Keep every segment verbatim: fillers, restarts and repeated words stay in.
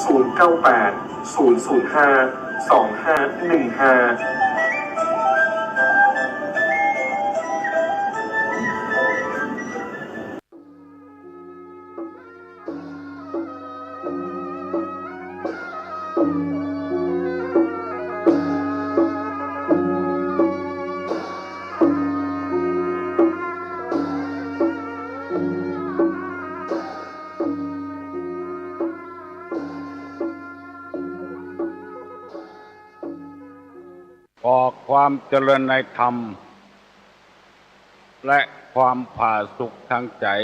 ศูนย์เก้าแปด ศูนย์ศูนย์ห้า สองห้าหนึ่งห้า ขอความเจริญในธรรม และความผาสุกทางใจ๋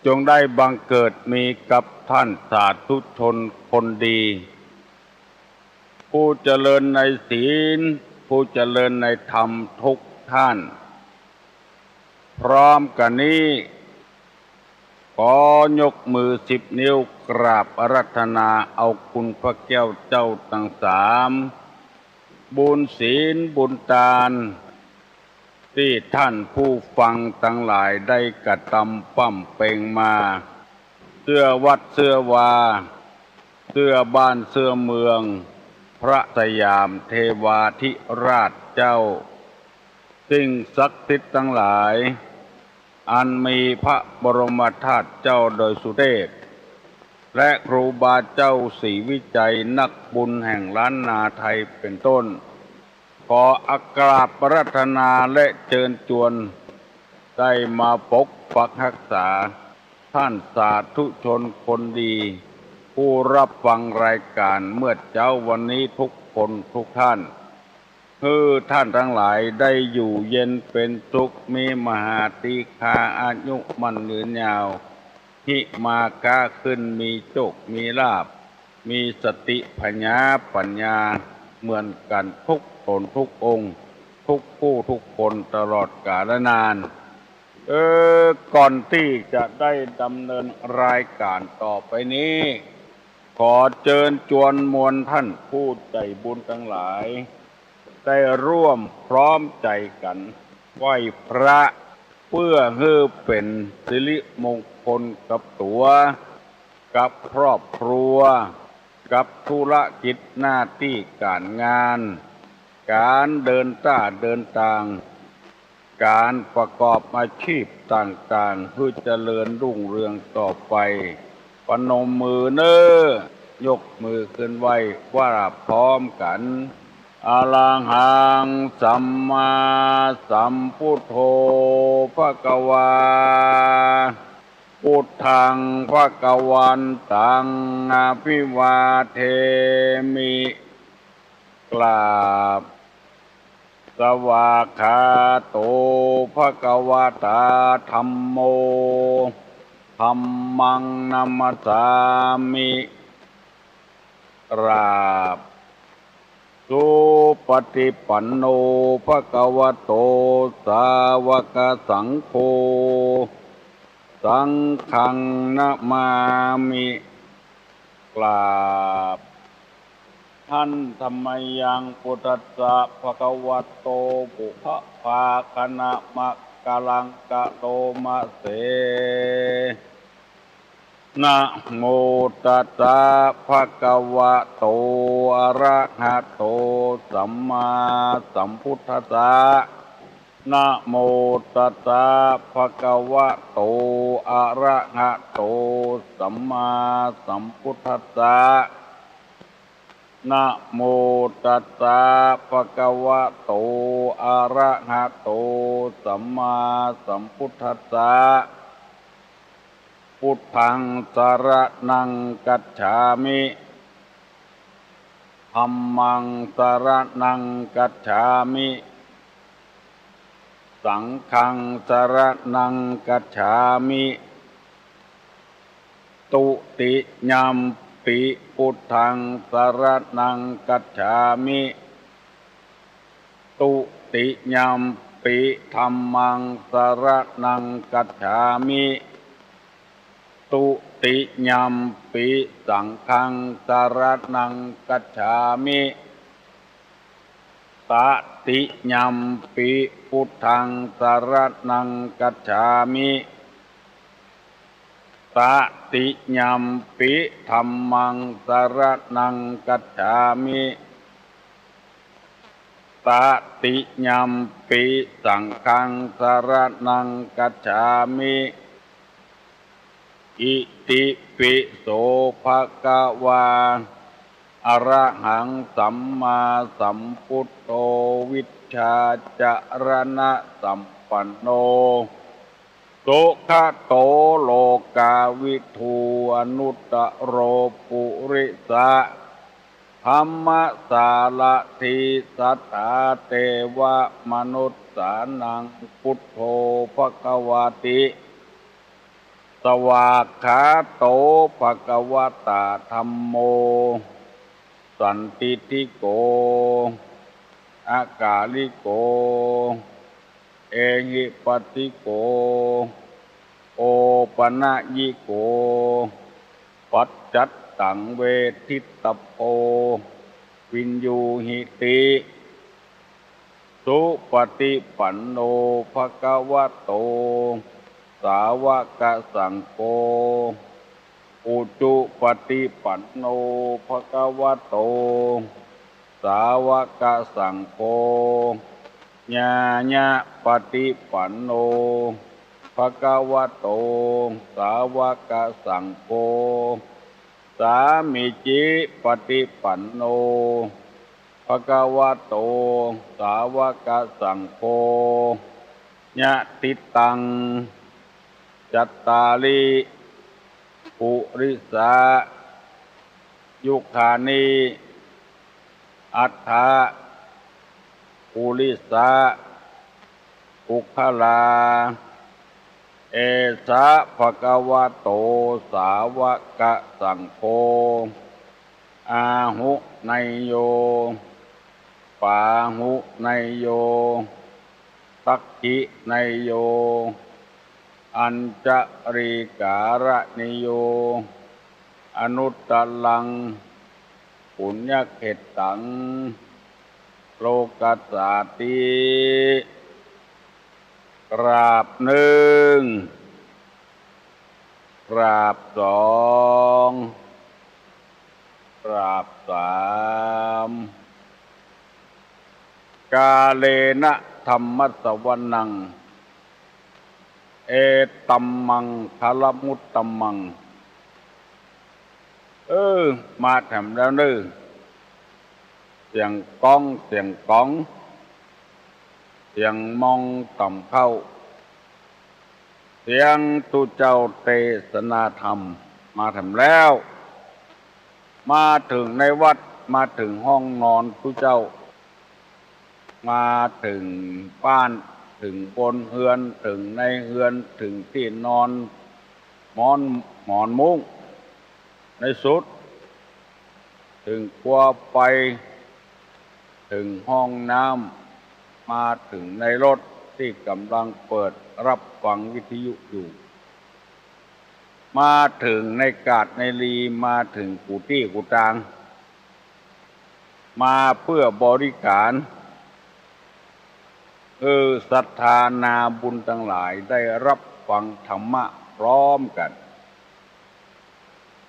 จงได้บังเกิดมีกับท่านสาธุชนคนดี ผู้เจริญในศีล ผู้เจริญในธรรมทุกท่าน พร้อมกั๋นนี้ ขอยกมือสิบนิ้วกราบอาราธนาเอาคุณพระแก้วเจ้าตังสาม บุญศีลบุญตาน ตี้ท่านผู้ฟังตังหลายได้กระตำปำเป็งมา เสื้อวัดเสื้อวา เสื้อบ้านเสื้อเมือง พระสยามเทวาธิราชเจ้า สิ่งศักดิ์สิทธิ์ตังหลาย อันมีพระบรมธาตุเจ้าดอยสุเทพ และครูบาเจ้าศรีวิชัยนักบุญแห่งล้านนาไทยเป็นต้น ขออกราบอาราธนาและเจิญจวน ได้มาปกปักฮักษา ท่านสาธุชนคนดี ผู้รับฟังรายการเมื่อเจ๊าวันนี้ทุกคนทุกท่าน หื้อท่านตังหลายได้อยู่เย็นเป๋นสุข มีมหาตีฆาอายุมั่นยืนยาว หิมาก๊าขึ้นมีโชคมีลาภ มีสติผญาปั๋ญญาเหมือนกั๋นทุกต๋นทุกองค์ ทุกผู้ทุกคนตลอดกาลนาน เออ ก่อนตี้จะได้ดำเนินรายการต่อไปนี้ ขอเจิญจวนมวลท่านผู้ใจ๋บุญตังหลาย ได้ร่วมพร้อมใจ๋กั๋นไหว้พระ เพื่อหื้อเป๋นสิริมงคลกับตั๋ว กับครอบครัว กับธุรกิจหน้าตี้ก๋านงาน ก๋านเดินต้าเดินตาง ก๋านประกอบอาชีพต่างๆ หื้อเจริญรุ่งเรืองต่อไป ปนมมือเน่อ ยกมือขึ้นไหว้ว่าพร้อมกั๋น Arahaṃ sammāsambuddho bhagavā, buddhaṃ bhagavantaṃ ตัง อะภิวาเทมิ กราบ Svākkhāto bhagavatā dhammo, dhammaṃ namassāmi. กราบ Supaṭipanno bhagavato sāvakasaṅgho, saṅghaṃ namāmi. กราบ Handa mayaṃ buddhassa bhagavato pubbabhāganamakāraṃ karoma se. Namo tassa bhagavato arahato sammāsambuddhassa. Namo tassa bhagavato arahato sammāsambuddhassa. Namo tassa bhagavato arahato sammāsambuddhassa. Buddhaṃ saraṇaṃ gacchāmi. Dhammaṃ saraṇaṃ gacchāmi. Saṅghaṃ saraṇaṃ gacchāmi. Dutiyampi buddhaṃ saraṇaṃ gacchāmi. Dutiyampi dhammaṃ saraṇaṃ gacchāmi. Dutiyampi saṅghaṃ saraṇaṃ gacchāmi. Tatiyampi buddhaṃ saraṇaṃ gacchāmi. ตติยัมปิ ธัมมัง สรณัง คัจฉามิ ตติยัมปิ สังฆัง สรณัง คัจฉามิ อิติปิโส ภะคะวา อะระหัง สัมมาสัมพุทโธ วิชชาจรณสัมปันโน สุขะโต โลกาวิทู อนุตตโร ปุริสะธัมมสาระถี สัตถาเทวะมนุสสานัง พุทโธ ภะคะวาติ สวากขาโต ภะคะวะตา ธัมโม สันทิฏฐิโก อะกาลิโก เอหิปัสสิโก โอปะนะยิโก ปัจจัตตัง เวทิตตะโพ วินยูหิติ สุปะฏิปันโน ภะคะวะโต สาวะกะสังโฆ อุจุปะฏิปันโน ภะคะวะโต สาวะกะสังโฆ ญาญะปะฏิปันโน ภะคะวะโต สาวะกะสังโฆ สามีจิปะฏิปันโน ภะคะวะโต สาวะกะสังโฆ ยะถิตัง จัตตาริ ปุริสายุคานิ อัตถะ ปุริสะ ปุคคลา เอสะ ภะคะวะโต สาวะกะสังโฆ อาหุเนยโย ปาหุเนยโย สักขิเนยโย อัญชลีการะเนยโย อนุตตรัง ปุญญะเขตตัง โลกัสสาติ กราบนึ่ง กราบสอง กราบสาม กาเลนะ ธัมมัสสวนัง เอตัมมังคะละมุตตะมัง เออ มาแถมแล้วเน้อ เสียงก๊อง เสียงก๋อง เสียงมองต่ำเข้า เสียงตุ๊เจ้าเตสนาธรรม มาแถมแล้ว มาเถิงในวัด มาเถิงห้องนอนตุ๊เจ้า มาเถิงบ้าน เถิงบนเฮือน เถิงในเฮือน เถิงตี้นอน หมอน หมอนมุ้ง ในสุด เถิงครัวไฟ เถิงห้องน้ำ มาเถิงในรถตี้ก่ำลังเปิดฮับฟังวิทยุอยู่ มาเถิงในกาดในลี มาเถิงกู้ตี้กู้ตาง มาเปื้อบริก๋าร หื้อศรัทธานาบุญตังหลายได้ฮับฟังธรรมะพร้อมกั๋น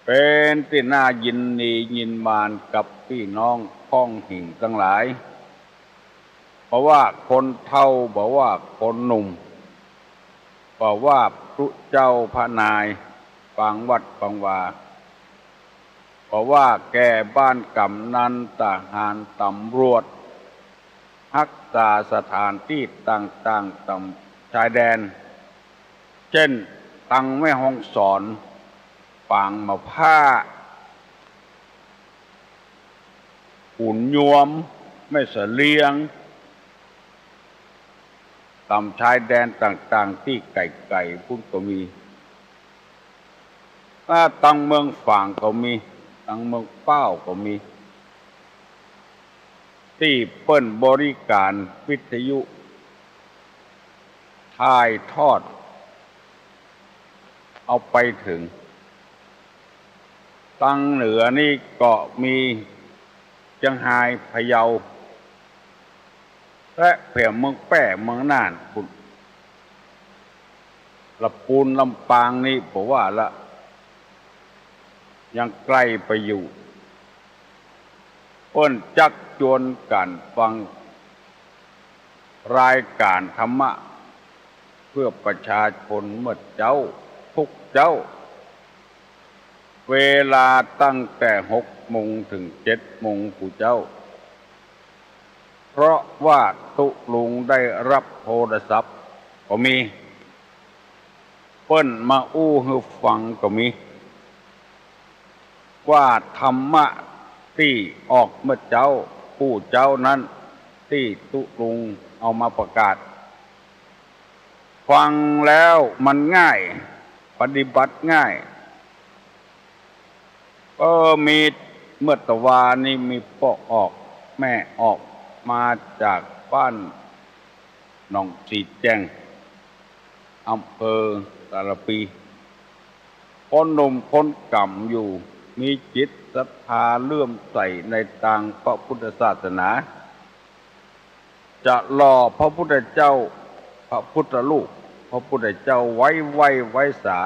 เป๋นตี้น่ายินดียินมานกับปี้น้องพ้องหิ่งตังหลาย บ่ว่าคนเฒ่า บ่ว่าคนหนุ่ม บ่ว่าตุ๊เจ้าพระนาย ปางวัดปางวา บ่ว่าแก่บ้านก๋ำนัน ทหาร ตำรวจ ฮักษาสถานตี้ต่างๆ ต๋ามชายแดน เจ้น ตังแม่ฮ่องสอน ปางหม่าผ้า ขุนยวม แม่เสลียง ต๋ามชายแดนต่างๆ ตี้ไก๋ๆ ปู๊นก็มี อ่า ตังเมืองฝางก็มี ตังเมืองป้าวก็มี ตี้เปิ้นบริก๋ารวิทยุ ถ่ายทอด เอาไปเถิง ตังเหนือนี้ก็มี เจียงฮาย พะเยา และแผงเมืองแป้ เมืองน่านปู๊น ละปูน ลำปางนี้บ่ว่าละ ยังใก้ไปอยู่ เปิ้นจักจวนกั๋นฟังรายก๋านธรรมะ เปื้อประชาชนเมื่อเจ๊า กู้เจ๊า เวลาตั้งแต่หกโมงเถิงเจ็ดโมงกู้เจ๊า เพราะว่าตุ๊ลุงได้ฮับโทรศัพท์ก็มี เปิ้นมาอู้หื้อฟังก็มี ว่าธรรมะตี้ออกเมื่อเจ๊า กู้เจ๊านั้น ตี้ตุ๊ลุงเอามาประกาศ ฟังแล้วมันง่าย ปฏิบัติง่าย เออ มีเมื่อตะวานี้มีป้อออก แม่ออกมาจากบ้านหนองสีแจ้ง อำเภอสารภี คนหนุ่มคนก๋ำอยู่ มีจิตศรัทธาเลื่อมใสในตางพระพุทธศาสนา จะหล่อพระพุทธเจ้า พระพุทธรูป พระพุทธเจ้าไว้ไหว้ไว้สา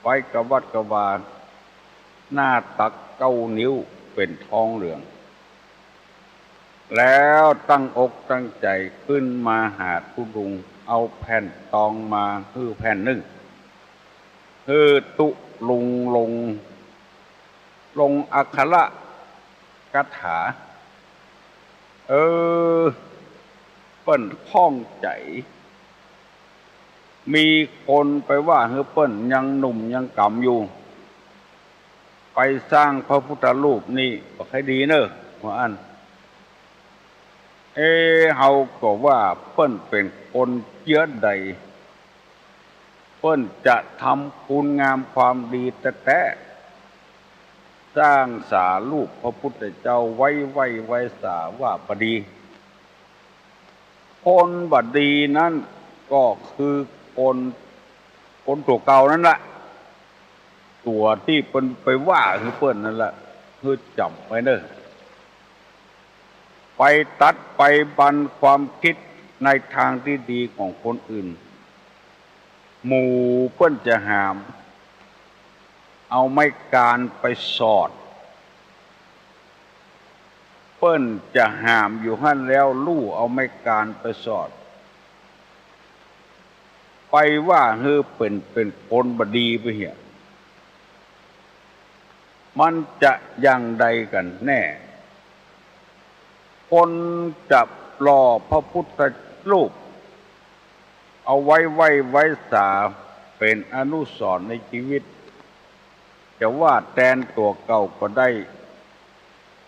ไว้กระวัดกระวา หน้าตักเก้านิ้วเป๋นทองเหลือง แล้วตั้งอกตั้งใจ๋ขึ้นมาหาตุ๊ลุง เอาแผ่นตองมาหื้อแผ่นนึ่ง หื้อตุ๊ลุงลง ลงอักขระคาถา เออ เปิ้นข้องใจ๋ มีคนไปว่าหื้อเปิ้นยังหนุ่มยังก๋ำอยู่ ไปสร้างพระพุทธรูปนี่บ่ใค่ดีเน่อ ว่าอั้น เอ เฮาก็ว่าเปิ้นเป๋นคนเจื้อใด เปิ้นจะทำคุณงามความดีแต๊ๆ สร้างสารูปพระพุทธเจ้าไว้ไหว้ไว้สาว่าบ่ดี คนบ่ดีนั้นก็คือคน คนตั๋วเก่านั้นแหละ ตั๋วตี้เปิ้นไปว่าหื้อเปิ้นนั่นแหละ หื้อจ๋ำไว้เน่อ ไปตัดไปบั่นความกึ๊ดในตางตี้ดีของคนอื่น หมู่เปิ้นจะหาม เอาไม้กานไปสอด เปิ้นจะหามอยู่หั้นแล้วลู่เอาไม้กานไปสอด ไปว่าหื้อเป๋น เป๋นคนบ่ดีไปเหีย มันจะอย่างใดกั๋นแน่ คนจะหล่อพระพุทธรูป เอาไว้ไหว้ไว้สาเป๋นอนุสรณ์ในจีวิต จะว่าแตนตั๋วเก่าก็ได้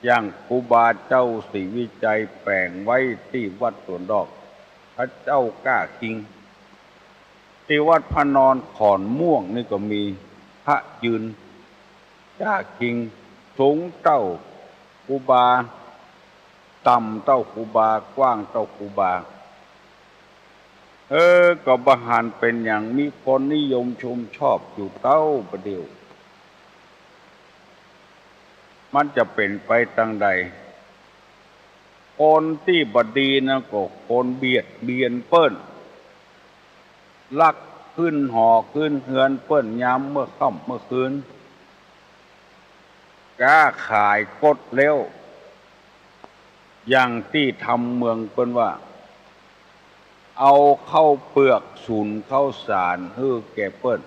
อย่างครูบาเจ้าศรีวิชัยแป๋งไว้ตี้วัดสวนดอก พระเจ้าก้าคิง ตี้วัดพระนอนขอนม่วงนี่ก็มีพระยืนก้าคิง สูงเต้าครูบา ต่ำเต้าครูบา กว้างเต้าครูบา เออ ก็บ่หันเป๋นหยัง มีคนนิยมชมชอบอยู่เต้าบ่าเดี่ยว มันจะเป๋นไปตางใด คนตี้บ่ดีนั้นก็คนเบียดเบียนเปิ้น ลักขึ้นหอขึ้นเฮือนเปิ้นยามเมื่อค่ำเมื่อคืน ก๊าขายกดเล้ว อย่างตี้ธรรมเมืองเปิ้นว่า เอาข้าวเปือกสุนข้าวสารหื้อแก่เปิ้น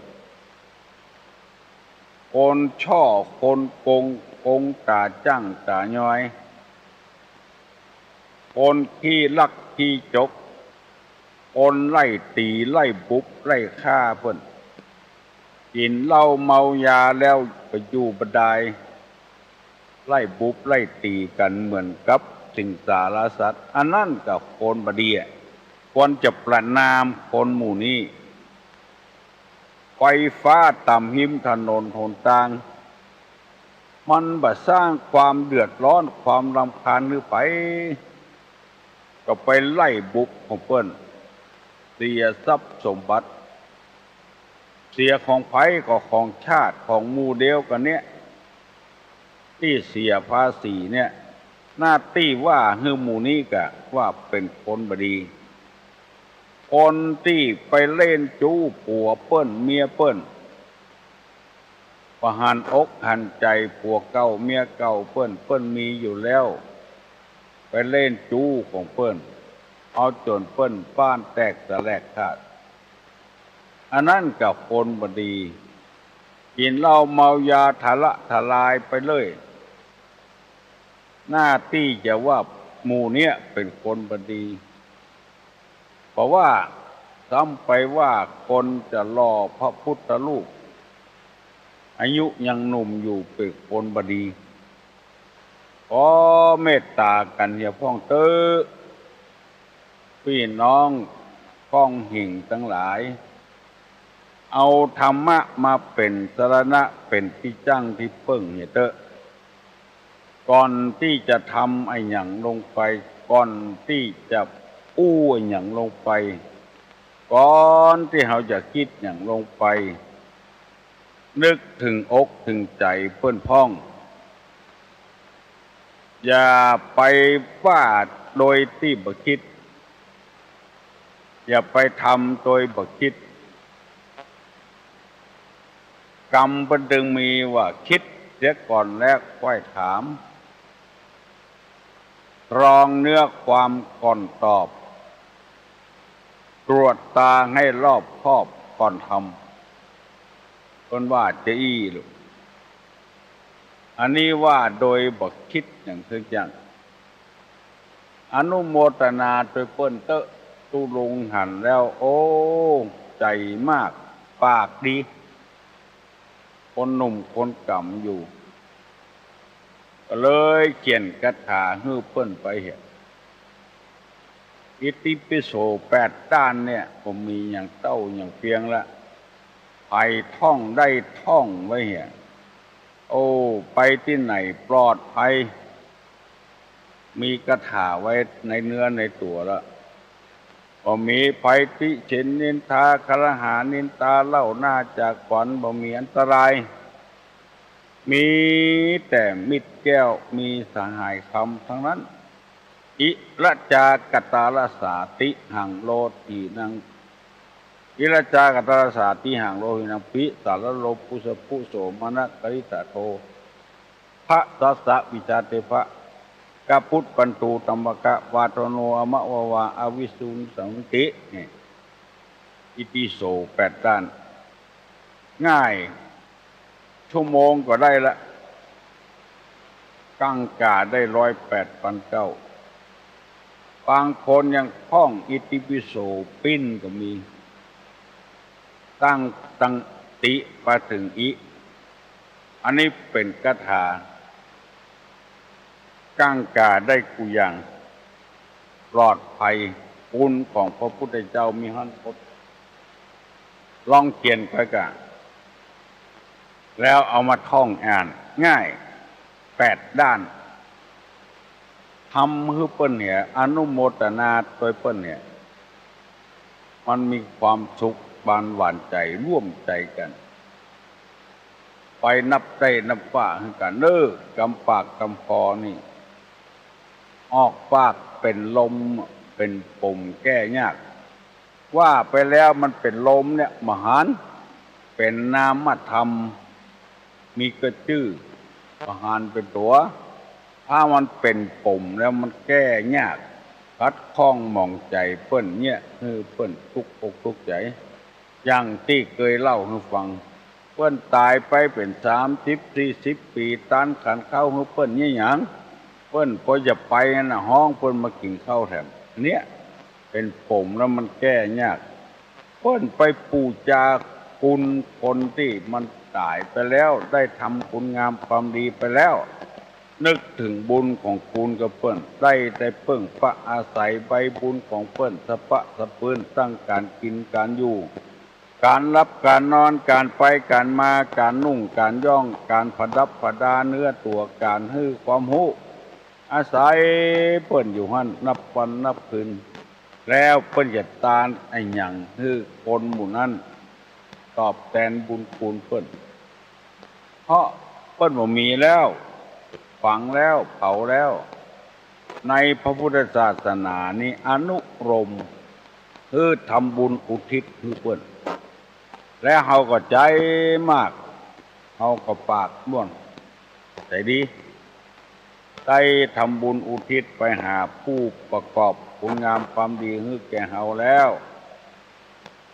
คนช่อคนโกง โกงต๋าจ้างต๋าย้อย คนขี้ลักขี้จก คนไล่ตี๋ไล่บุบไล่ฆ่าเปิ้น กิ๋นเหล้าเมายาแล้วไปอยู่บ่ดาย ไล่บุบไล่ตี๋กั๋นเหมือนกับสิงสารสัตว์ อันนั้นก็คนบ่ดีอะ ควรจะประณามคนหมู่นี้ ไฟฟ้าต๋ามฮิมถนนหนตาง มันบ่สร้างความเดือดร้อนความรำคาญหื้อใผ ก็ไปไล่บุบของเปิ้น เสียทรัพย์สมบัติ เสียของใผก็ของชาติของหมู่เดียวกั๋นเนี่ย ตี้เสียภาษีเนี่ย หน้าตี้ว่าหื้อหมู่นี้ก็ว่าเป๋นคนบ่ดี คนตี้ไปเล่นจู๊ผัวเปิ้นเมียเปิ้น บ่หันอกหันใจ๋ผัวเก่าเมียเก่าเปิ้น เปิ้นมีอยู่แล้ว ไปเล่นจู๊ของเปิ้น เอาจ๋นเปิ้นบ้านแตกสะแหลกขาด อันนั้นก็คนบ่ดี กิ๋นเหล้าเมายาทะละทะลายไปเลย หน้าตี้จะว่าหมู่เนี้ยเป๋นคนบ่ดี เพราะว่าซ้ำไปว่าคนจะหล่อพระพุทธรูป อายุยังหนุ่มอยู่เป๋นคนบ่ดี ขอเมตต๋ากั๋นเหียพ่องเต๊อะ ปี้น้องก้องหิ่งตังหลาย เอาธรรมะมาเป๋นสรณะ เป๋นตี้จั้งตี้เปิ้งเหียเต๊อะ ก่อนตี้จะทำอะหยังลงไป ก่อนตี้จะอู้อะหยังลงไป ก่อนตี้เฮาจะกึ๊ดหยังลงไป นึกเถิงอกเถิงใจ๋เปิ้นพ่อง อย่าไปว่าโดยตี้บ่กึ๊ด อย่าไปทำโดยบ่กึ๊ด กำเปิ้นจึงมีว่ากึ๊ดเสียก่อนแล้วค่อยถาม ตรองเนื้อความก่อนตอบ ตรวจตราให้รอบคอบก่อนทำ เปิ้นว่าจะอี้ลูก อันนี้ว่าโดยบ่กึ๊ดหยังสักอย่าง อนุโมตนาโตยเปิ้นเต๊อะ ตุ๊ลุงหันแล้ว โอ้ ใจ๋มาก ปากดี คนหนุ่มคนก๋ำอยู่ ก็เลยเขียนคาถาหื้อเปิ้นไปเหีย อิติปิโสแปดด้านเนี่ย ก็มีอย่างเต้าอย่างเปียงละ ใผท่องได้ท่องไว้เหีย โอ้ ไปตี้ไหนปลอดภัย มีคาถาไว้ในเนื้อในตั๋วละ บ่มีภัยติฉินนินทา ครหานินทา เล่าหน้าจากฝัน บ่มีอันตราย มีแต่มิตรแก้ว มีสหายคำทั้งนั้น อิระจากตาลสาติหังโลหินัง อิระจากตาลสาติหังโลหินัง ปิสารโลปุสปุโสมนัสกริตโท ภะสะสะวิชาเตภะ กะปุตปันตูตัมมะกะ วาทโนอมะวะวา อวิสุนสันติ นี่ อิติโสแปดด้าน ง่าย ชั่วโมงก็ได้ละ กั้งก่าได้ร้อยแปดปันเก้า บางคนยังท่องอิติปิโสปิ้นก็มี ตั้ง ตั้งติไปเถิงอิ อันนี้เป๋นคาถา กั้งก่าได้กู้อย่าง ปลอดภัย คุณของพระพุทธเจ้ามีหั้นหมด ลองเขียนไปก่ะ แล้วเอามาท่องอ่าน ง่าย แปดด้าน ทำหื้อเปิ้นเหีย อนุโมตนาโตยเปิ้นเหีย มันมีความสุขบานหวานใจ๋ ร่วมใจ๋กั๋น ไปนับใต้นับว่าหื้อกั๋นเน่อ กำปากกำคอนี่ ออกปากเป๋นลม เป๋นป๋มแก้ยาก ว่าไปแล้วมันเป๋นลมเนี่ย บ่หัน เป๋นนามธรรม มีกระจื้อ บ่หันเป๋นตั๋ว ถ้ามันเป๋นป๋มแล้วมันแก้ยาก ขัดข้องหมองใจ๋เปิ้นเนี่ย หื้อเปิ้นตุ๊กอกตุ๊กใจ๋ อย่างตี้เกยเล่าหื้อฟัง เปิ้นต๋ายไปเป๋นสามสิบสี่สิบปี๋ ตานขันข้าวหื้อเปิ้นเนี่ยหยัง เปิ้นปอจะไปนั่นน่ะ ฮ้องเปิ้นมากิ๋นข้าวแถม เนี่ย เป๋นป๋มแล้วมันแก้ยาก เปิ้นไปปู๋จาคุณคนตี้มันต๋ายไปแล้ว ได้ทำคุณงามความดีไปแล้ว นึกเถิงบุญของคุณกับเปิ้น ได้แต่เปิ้งปะอาศัยใบบุญของเปิ้น สะปะสะปืน ตั้งก๋านกิ๋นก๋านอยู่ ก๋านหลับก๋านนอน ก๋านไปก๋านมา ก๋านนุ่งก๋านย่อง ก๋านผดับผดาเนื้อตั๋ว ก๋านหื้อความฮู้ อาศัยเปิ้นอยู่หั้นนับวันนับคืน แล้วเปิ้นจะตานอะหยังหื้อคนหมู่นั้นตอบแตนบุญคุณเปิ้น เพราะเปิ้นบ่มีแล้ว ฝังแล้ว เผาแล้ว ในพระพุทธศาสนานี้อนุโลมหื้อทำบุญอุทิศหื้อเปิ้น และเฮาก็ใจ๋มาก เฮาก็ปากม่วน ใจ๋ดี ได้ทำบุญอุทิศไปหาผู้ประกอบคุณงามความดีหื้อแก่เฮาแล้ว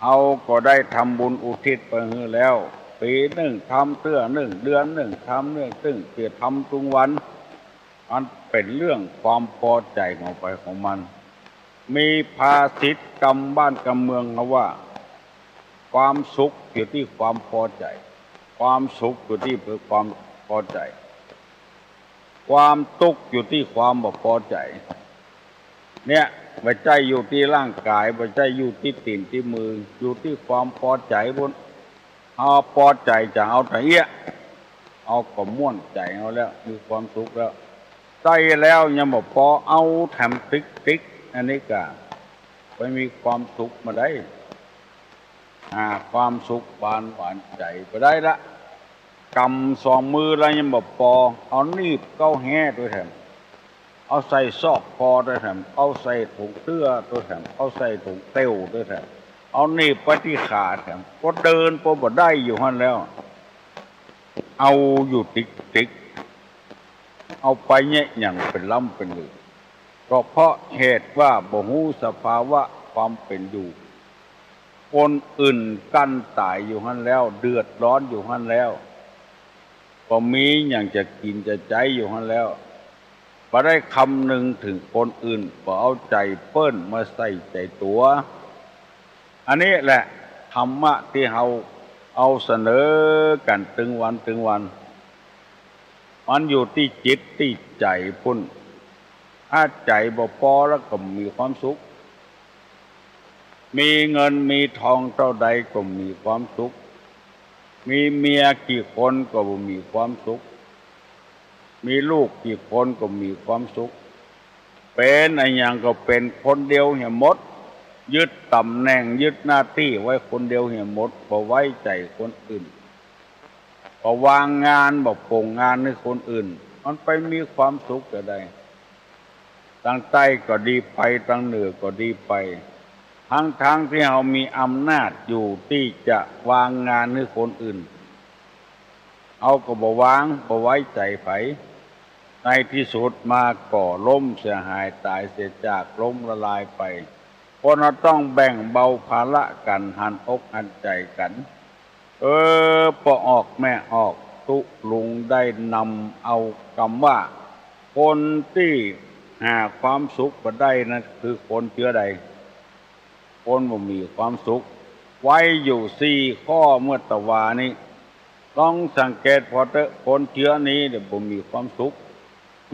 เฮาก็ได้ทำบุญอุทิศไปหื้อแล้ว ปี๋นึ่งทำเตื้อนึ่ง เดือนนึ่งทำนึ่ง ตึงจะทำทุกวัน มันเป๋นเรื่องความปอใจ๋ของใผของมัน มีภาษิตกำบ้านกำเมืองเขาว่า ความสุขอยู่ตี้ความปอใจ๋ ความสุขอยู่ตี้ความปอใจ๋ ความตุ๊กข์อยู่ตี้ความบ่ปอใจ๋ เนี่ย บ่ใจ้อยู่ตี้ร่างก๋าย บ่ใจ้อยู่ตี้ตี๋นตี้มือ อยู่ตี้ความปอใจ๋ปู้น เฮาปอใจ๋จะเอาตะเอี้ย เฮาก็ม่วนใจ๋เฮาแล้ว มีความสุขแล้ว ใจ้แล้วยังบ่ปอ เอาแถมติ๊กๆ อันนี้ก่า ไปมีความสุขบ่ได้ หาความสุขบานหวานใจ๋บ่ได้ละ กำสองมือแล้วยังบ่ปอ เอาหนีบเก๊าแฮ้ตวยแถม เอาใส่ซอกคอตวยแถม เอาใส่ถุงเตื้อตวยแถม เอาใส่ถุงเต้วตวยแถม เอาหนีบไปตี้ขาแถม ก็เดินไปบ่ได้อยู่หั้นแล้ว เอาอยู่ติ๊กๆ เอาไปเยียะหยั่งเป๋นล้ำเป๋นลือ ก็เพราะเหตุว่าบ่ฮู้สภาวะความเป๋นอยู่ คนอื่นกั้นต๋ายอยู่หั้นแล้ว เดือดร้อนอยู่หั้นแล้ว บ่มีหยังจะกิ๋นจะใจ๊อยู่หั้นแล้ว บ่ได้คำนึงเถิงคนอื่น บ่เอาใจ๋เปิ้นมาใส่ใจ๋ตั๋ว อันนี้แหละธรรมะตี้เฮาเอาเสนอกั๋นตึงวันตึงวัน มันอยู่ตี้จิตตี้ใจ๋ปู้น ถ้าใจ๋บ่ปอแล้วก็บ่มีความสุข มีเงินมีทองเต้าใดก็บ่มีความสุข มีเมียกี่คนก็บ่มีความสุข มีลูกกี่คนก็บ่มีความสุข เป๋นอะหยังก็เป๋นคนเดียวเหียหมด ยึดต๋ำแหน่งยึดหน้าตี้ไว้คนเดียวเหียหมด บ่ไว้ใจ๋คนอื่น บ่วางงานบ่โป่งงานหื้อคนอื่น มันไปมีความสุขจะใด ตางใต้ก็ดีไป ตางเหนือก็ดีไป ทั้งๆ ตี้เฮามีอำนาจอยู่ตี้จะวางงานหื้อคนอื่น เฮาก็บ่วาง บ่ไว้ใจ๋ใผ ในตี้สุดมาก็ล้มเสียหายต๋ายเสียจาก ล้มละลายไป เพราะฉะนั้นต้องแบ่งเบาภาระกั๋น หันอกหันใจ๋กั๋น เออ ป้อออกแม่ออก ตุ๊ลุงได้นำเอากำว่า คนตี้หาความสุขบ่ได้นั้นคือคนเจื้อใด คนบ่มีความสุข ไว้อยู่สี่ข้อเมื่อตะวานี้ ลองสังเกตผ่อเต๊อะ คนเจื้อนี้เนี่ยบ่มีความสุข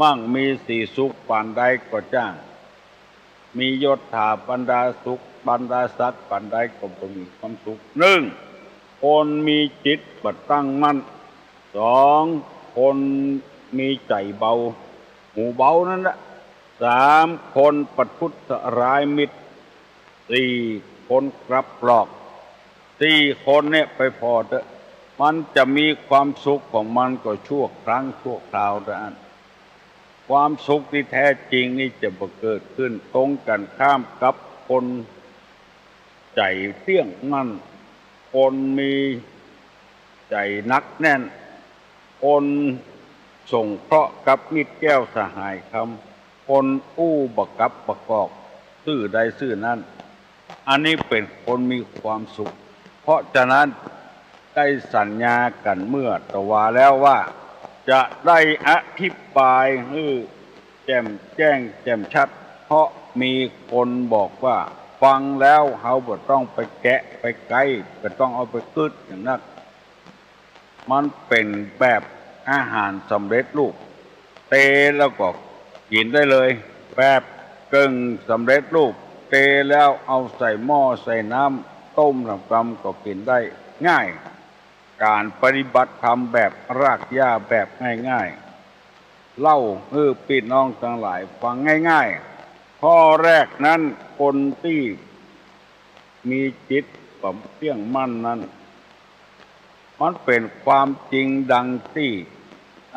มั่งมีสีสุขปานใดก็จ้าง มียศถาบรรดาสุขบรรดาศักดิ์ปานใดก็บ่มีความสุข นึ่ง คนมีจิตบ่ตั้งมั่น สอง คนมีใจ๋เบา หูเบานั่นแหละ สาม คนประทุษร้ายมิตร สี่ คนกลับหลอก สี่ คนเนี่ยไปผ่อเต๊อะ มันจะมีความสุขของมันก็ชั่วครั้งชั่วคราวเท่านั้น ความสุขตี้แท้จริงนี่จะบ่เกิดขึ้น ตรงกั๋นข้ามกับคนใจ๋เตี้ยงมั่น คนมีใจ๋หนักแน่น คนสงเคราะห์กับมิตรแก้วสหายคำ คนอู้บ่กลับบ่กอก ซื่อใดซื่อนั้น อันนี้เป๋นคนมีความสุข เพราะฉะนั้นได้สัญญากั๋นเมื่อตะวาแล้วว่า จะได้อธิบายหื้อแจ่มแจ้งแจ่มชัด เพราะมีคนบอกว่า ฟังแล้วเฮาบ่ต้องไปแกะไปไก๊ บ่ต้องเอาไปกึ๊ดหยังนัก มันเป๋นแบบอาหารสำเร็จรูป เตแล้วก็กิ๋นได้เลย แบบกึ่งสำเร็จรูป เตแล้วเอาใส่หม้อใส่น้ำต้มน้ำกำก็กิ๋นได้ง่าย ก๋านปฏิบัติธรรมแบบรากหญ้าแบบง่ายๆ เล่าหื้อปี้น้องตังหลายฟังง่ายๆ ข้อแรกนั้น คนตี้มีจิตบ่เตี้ยงมั่นนั้น มันเป๋นความจริงดังตี้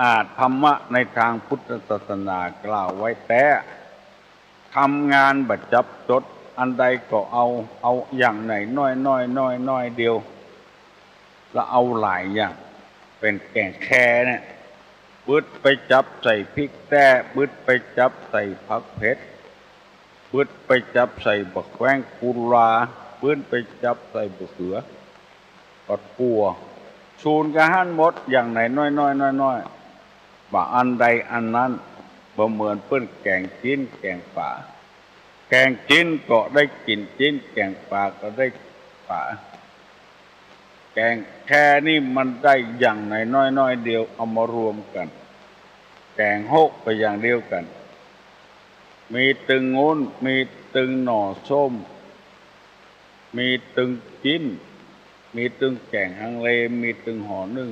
อ่า ธรรมะในตางพุทธศาสนากล่าวไว้แต๊ ทำงานบ่จับจด อันใดก็เอา เอาอย่างไหนน้อยๆ น้อยๆ เดียว ละเอาหลายอย่าง ป๋นแก๋งแคเนี่ย บึดไปจับใส่พริกแต๊ บึดไปจับใส่ผักเผ็ด บึดไปจับใส่บักแข้งกุลา บึดไปจับใส่บักเขือ บักกั๋ว สูนกั๋นหั้นหมด อย่างไหนน้อยๆ น้อยๆ บ่าอันใดอันนั้น บ่เหมือนเปิ้นแก๋งจิ๊นแก๋งป๋า แก๋งจิ๊นก็ได้กิ๋นจิ๊น แก๋งป๋าก็ได้ป๋า แก๋งแคนี่มันได้อย่างไหนน้อยๆ เดียว เอามารวมกั๋น แก๋งโฮะไปอย่างเดียวกั๋น มีตึงงูน มีตึงหน่อส้ม มีตึงจิ๊น มีตึงแก๋งฮังเล มีตึงห่อนึ่ง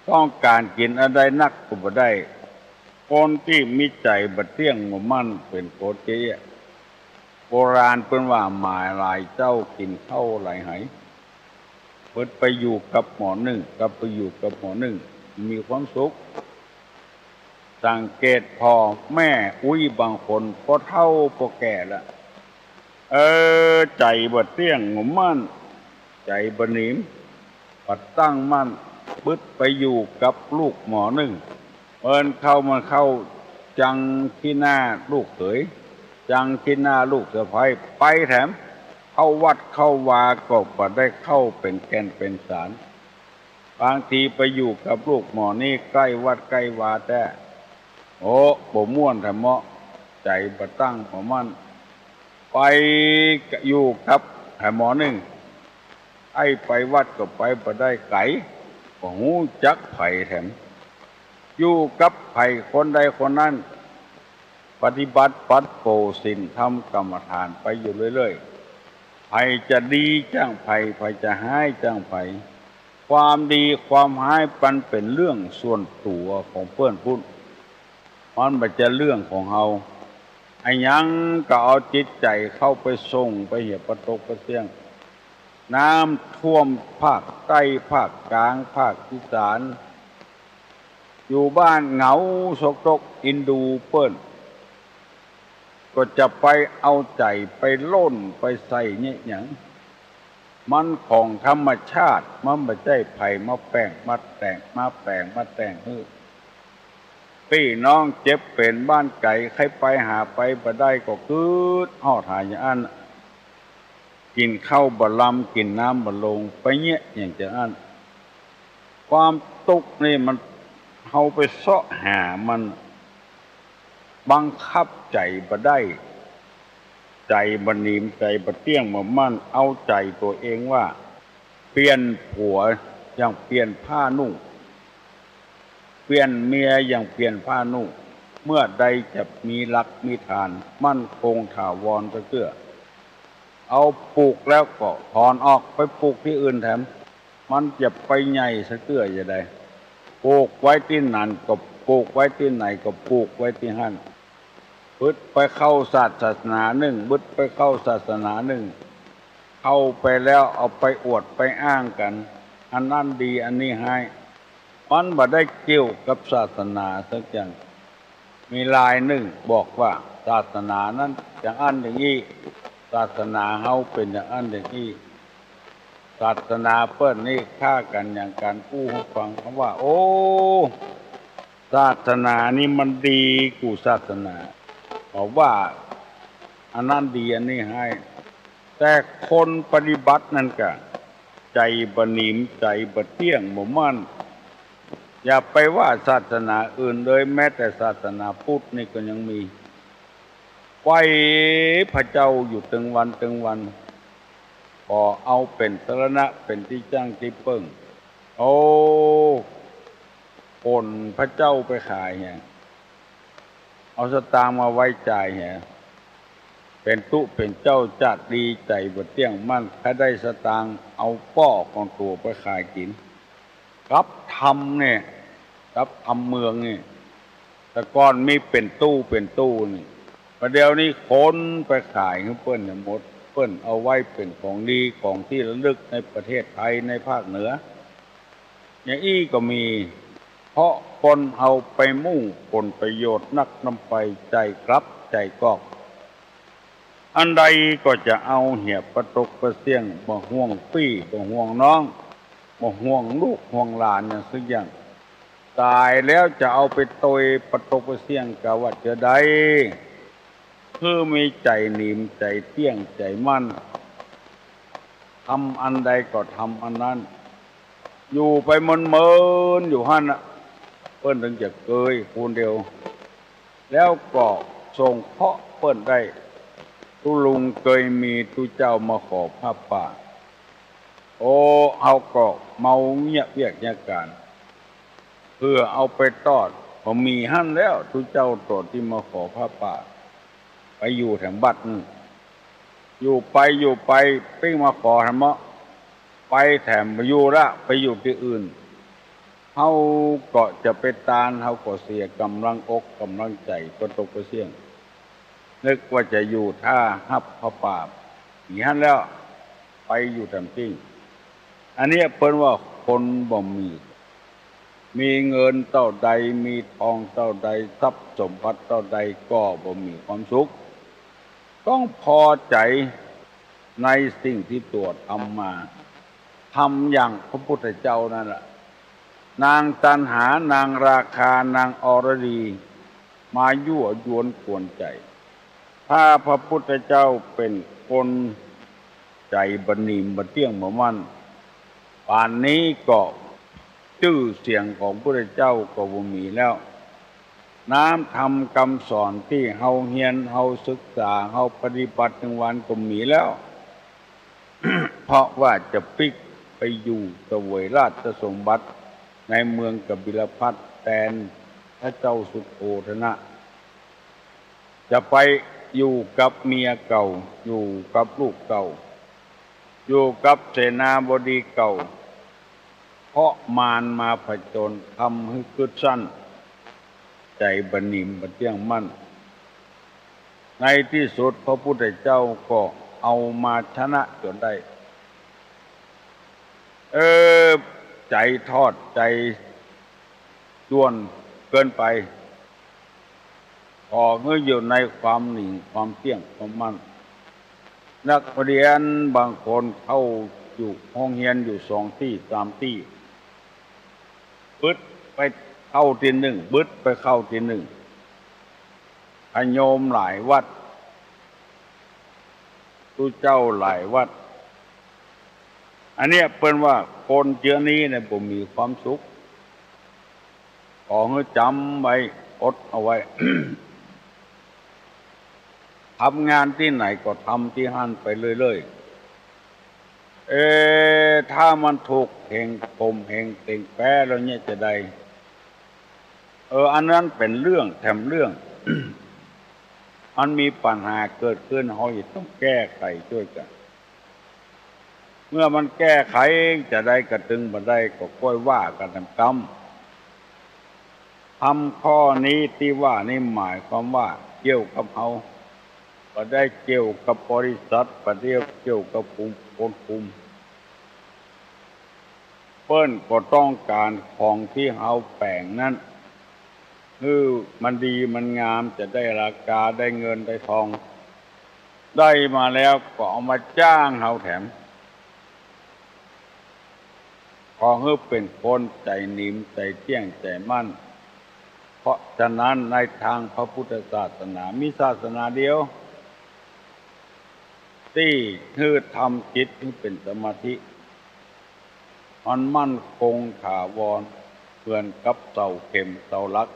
ต้องก๋านกิ๋นอันใดนักก็บ่ได้ คนตี้มีใจ๋บ่เตี้ยงบ่มั่นเป๋นคนเจ๊ โบราณเปิ้นว่าหมาหลายเจ้ากิ๋นข้าวหลายไห เปิ้นไปอยู่กับหมอนึ่ง กับไปอยู่กับหมอนึ่ง มีความสุข สังเกตผ่อแม่อุ๊ยบางคน ปอเฒ่าปอแก่ละ เออ ใจ๋บ่เตี้ยงบ่มั่น ใจ๋บ่หนิม บ่ตั้งมั่น บึดไปอยู่กับลูกหมอนึ่ง เปิ้นเข้ามาเข้าจังขี้หน้าลูกเขย จังขี้หน้าลูกสะใภ้ ไปแถม เข้าวัดเข้าวาก็บ่ได้เข้าเป๋นแก่นเป๋นสาร บางทีไปอยู่กับลูกหมอนี่ใก้วัดใก้วาแต๊ โอ้ บ่ม่วนแถมเมาะ ใจ๋บ่ตั้งบ่มั่น ไปอยู่กับแถมหมอนึ่ง ไอ้ไปวัดก็ไปบ่ได้ ไก๋ บ่ฮู้จักใผแถม อยู่กับใผคนใดคนนั้น ปฏิบัติปัดโปศีลธรรมกรรมฐานไปอยู่เรื่อยๆ ใผจะดีจ้างใผ ใผจะฮ้ายจ้างใผ ความดีความฮ้ายมันเป๋นเรื่องส่วนตั๋วของเปิ้นพุ้น มันบ่ใจ้เรื่องของเฮา อะหยังก็เอาจิตใจ๋เข้าไปส่งไปเหียปะตกปะเสี้ยง น้ำท่วมภาคใต้ ภาคกลาง ภาคอีสาน อยู่บ้านเหงาซกตกอินดูเปิ้น ก็จะไปเอาใจ๋ไปล่นไปใส่เยียะหยัง มันของธรรมชาติ มันบ่ใจ้ใผมาแป๋งมาแต่ง มาแป๋งมาแต่งหื้อ ปี้น้องเจ็บเป๋นบ้านไก๋ ใค่ไปหาไปบ่ได้ก็กึ๊ดฮอดหาอย่างอั้น กิ๋นข้าวบ่ลำ กิ๋นน้ำบ่ลง ไปเยียะหยังจะอั้น ความตุ๊กข์นี่มัน เฮาไปเซาะหามัน บังคับใจ๋บ่ได้ ใจ๋บ่หนิม ใจ๋บ่เตี้ยงบ่มั่น เอาใจ๋ตั๋วเองว่า เปลี่ยนผัวอย่างเปลี่ยนผ้านุ่ง เปลี่ยนเมียอย่างเปลี่ยนผ้านุ่ง เมื่อใดจะมีหลักมีฐาน มั่นคงถาวรสักเตื้อ เอาปลูกแล้วก็ถอนออกไปปลูกตี้อื่นแถม มันจะไปใหญ่สักเตื้อจะใด ปลูกไว้ตี้นั่นก็ปลูกไว้ตี้ไหนก็ปลูกไว้ตี้หั้น บึดไปเข้าศาสนานึ่ง บึดไปเข้าศาสนานึ่ง เข้าไปแล้วเอาไปอวดไปอ้างกั๋น อันนั้นดีอันนี้ฮ้าย มันบ่ได้เกี่ยวกับศาสนาสักอย่าง มีรายนึ่งบอกว่าศาสนานั้นอย่างอั้นอย่างอี้ ศาสนาเฮาเป๋นอย่างอั้นอย่างอี้ ศาสนาเปิ้นนี่ฆ่ากั๋นหยังกั๋น อู้หื้อฟัง เขาว่า โอ้ ศาสนานี่มันดีกู้ศาสนา เขาว่าอันนั้นดีอันนี้ฮ้าย แต่คนปฏิบัตินั้นกะ ใจ๋บ่หนิม ใจ๋บ่เตี้ยงบ่มั่น อย่าไปว่าศาสนาอื่นเลย แม้แต่ศาสนาพุทธนี่ก็ยังมี ไหว้พระเจ้าอยู่ตึงวันตึงวัน ก็เอาเป๋นสรณะ เป๋นตี้จั้งตี้เปิ้ง โอ้ ขนพระเจ้าไปขายเหีย เอาสตางค์มาไว้จ่ายเหีย เป๋นตุ๊เป๋นเจ้าจาติดี ใจ๋บ่เตี้ยงมั่น ใค่ได้สตางค์ เอาป้อของตั๋วไปขายกิ๋น กลับธรรมเนี่ย กลับธรรมเมืองนี่ แต่ก่อนมีเป๋นตู้เป๋นตู้นี่ ประเดี๋ยวนี้ขนไปขายหื้อเปิ้นเนี่ยหมด เปิ้นเอาไว้เป๋นของดี ของตี้ระลึกในประเทศไทย ในภาคเหนือ อย่างอี้ก็มี เพราะคนเฮาไปมุ่งผลประโยชน์นักนำไป ใจ๋กลับใจ๋กอก อันใดก็จะเอาเหียปะตกปะเสี้ยง บ่ห่วงปี้บ่ห่วงน้อง บ่ห่วงลูกห่วงหลานหยังสักอย่าง ต๋ายแล้วจะเอาไปตวยปะตกปะเสี้ยงกาว่าเจื้อใด หื้อมีใจ๋หนีมใจ๋เตี้ยงใจ๋มั่น ทำอันใดก็ทำอันนั้น อยู่ไปเมินๆ อยู่หั้นน่ะ เปิ้นเถิงจะเกยคนเดียว แล้วก็สงเคราะห์เปิ้นได้ ตุ๊ลุงเกยมีตุ๊เจ้ามาขอผ้าป่า โอ้ เฮาก็เมาเยียะเวียกเยียะก๋าน เปื้อเอาไปตอด บ่มีหั้นแล้ว ตุ๊เจ้าตั๋วตี้มาขอผ้าป่า ไปอยู่แถมบัดนึ่ง อยู่ไปอยู่ไปปิ้งมาขอแถมเมาะ ไปแถมบ่อยู่ละ ไปอยู่ตี้อื่น เฮาก็จะไปตาน เฮาก็เสียก๋ำลังอกก๋ำลังใจ๋ปะตกปะเสี้ยง นึกว่าจะอยู่ถ้าฮับผ้าป่า บ่มีหั้นแล้ว ไปอยู่แถมปิ้ง อันเนี้ยเปิ้นว่าคนบ่มี มีเงินเต้าใด มีทองเต้าใด ทรัพย์สมบัติเต้าใด ก็บ่มีความสุข ต้องพอใจ๋ในสิ่งตี้ตั๋วทำมา ทำอย่างพระพุทธเจ้านั่นแหละ นางตัณหา นางราคะ นางอรดี มายั่วยวนกวนใจ๋ ถ้าพระพุทธเจ้าเป๋นคนใจ๋บ่หนีมบ่เตี้ยงบ่มั่น ป่านนี้ก็จื้อเสียงของพุทธเจ้าก็บ่มีแล้ว น้ำธรรมกำสอนตี้เฮาเฮียน เฮาศึกษา เฮาปฏิบัติตึงวันก็บ่มีแล้ว เพราะว่าจะปิ๊กไปอยู่เสวยราชสมบัติในเมืองกบิลพัสดุ์แตนพระเจ้าสุโธทนะ จะไปอยู่กับเมียเก่า อยู่กับลูกเก่า อยู่กับเสนาบดีเก่า เพราะมารมาผจญ ทำหื้อกึ๊ดสั้น ใจ๋บ่หนีมบ่เตี้ยงมั่น ในตี้สุดพระพุทธเจ้าก็เอามาชนะจ๋นได้ เออ ใจ๋ทอด ใจ๋ด้วนเกินไป ขอหื้ออยู่ในความหนีมความเตี้ยงความมั่น นักเฮียนบางคนเข้าอยู่ห้องเฮียนอยู่สองตี้สามตี้ บึดไปเข้าตี้นึ่ง บึดไปเข้าตี้นึ่ง พระโยมหลายวัด ตุ๊เจ้าหลายวัด อันเนี้ยเปิ้นว่าคนเจื้อนี้เนี่ยบ่มีความสุข ขอหื้อจ๋ำไว้ อดเอาไว้ ทำงานตี้ไหนก็ทำตี้หั้นไปเรื่อยๆ เออ ถ้ามันถูกเหงข่มเหงเต็งแป๊แล้วเนี่ยจะใด เออ อันนั้นเป๋นเรื่องแถมเรื่อง มันมีปัญหาเกิดขึ้น เฮาจะต้องแก้ไขจ้วยกั๋น เมื่อมันแก้ไขจะใดกระตึงบ่าใดก็ก้อยว่ากั๋นต๋ามกำ ธรรมข้อนี้ตี้ว่านี้หมายความว่าเกี่ยวกับเฮา บ่ได้เกี่ยวกับบริษัท บ่ได้เกี่ยวกับคนคุม เปิ้นก็ต้องก๋านของตี้เฮาแป๋งนั้น หื้อมันดีมันงาม จะได้ราคา ได้เงินได้ทอง ได้มาแล้วก็เอามาจ้างเฮาแถม ขอหื้อเป๋นคนใจ๋หนีมใจ๋เตี้ยงใจ๋มั่น เพราะฉะนั้นในตางพระพุทธศาสนามีศาสนาเดียว ตี้หื้อทำจิตหื้อเป๋นสมาธิ มันมั่นคงถาวร เหมือนกับเสาเข็มเสาหลัก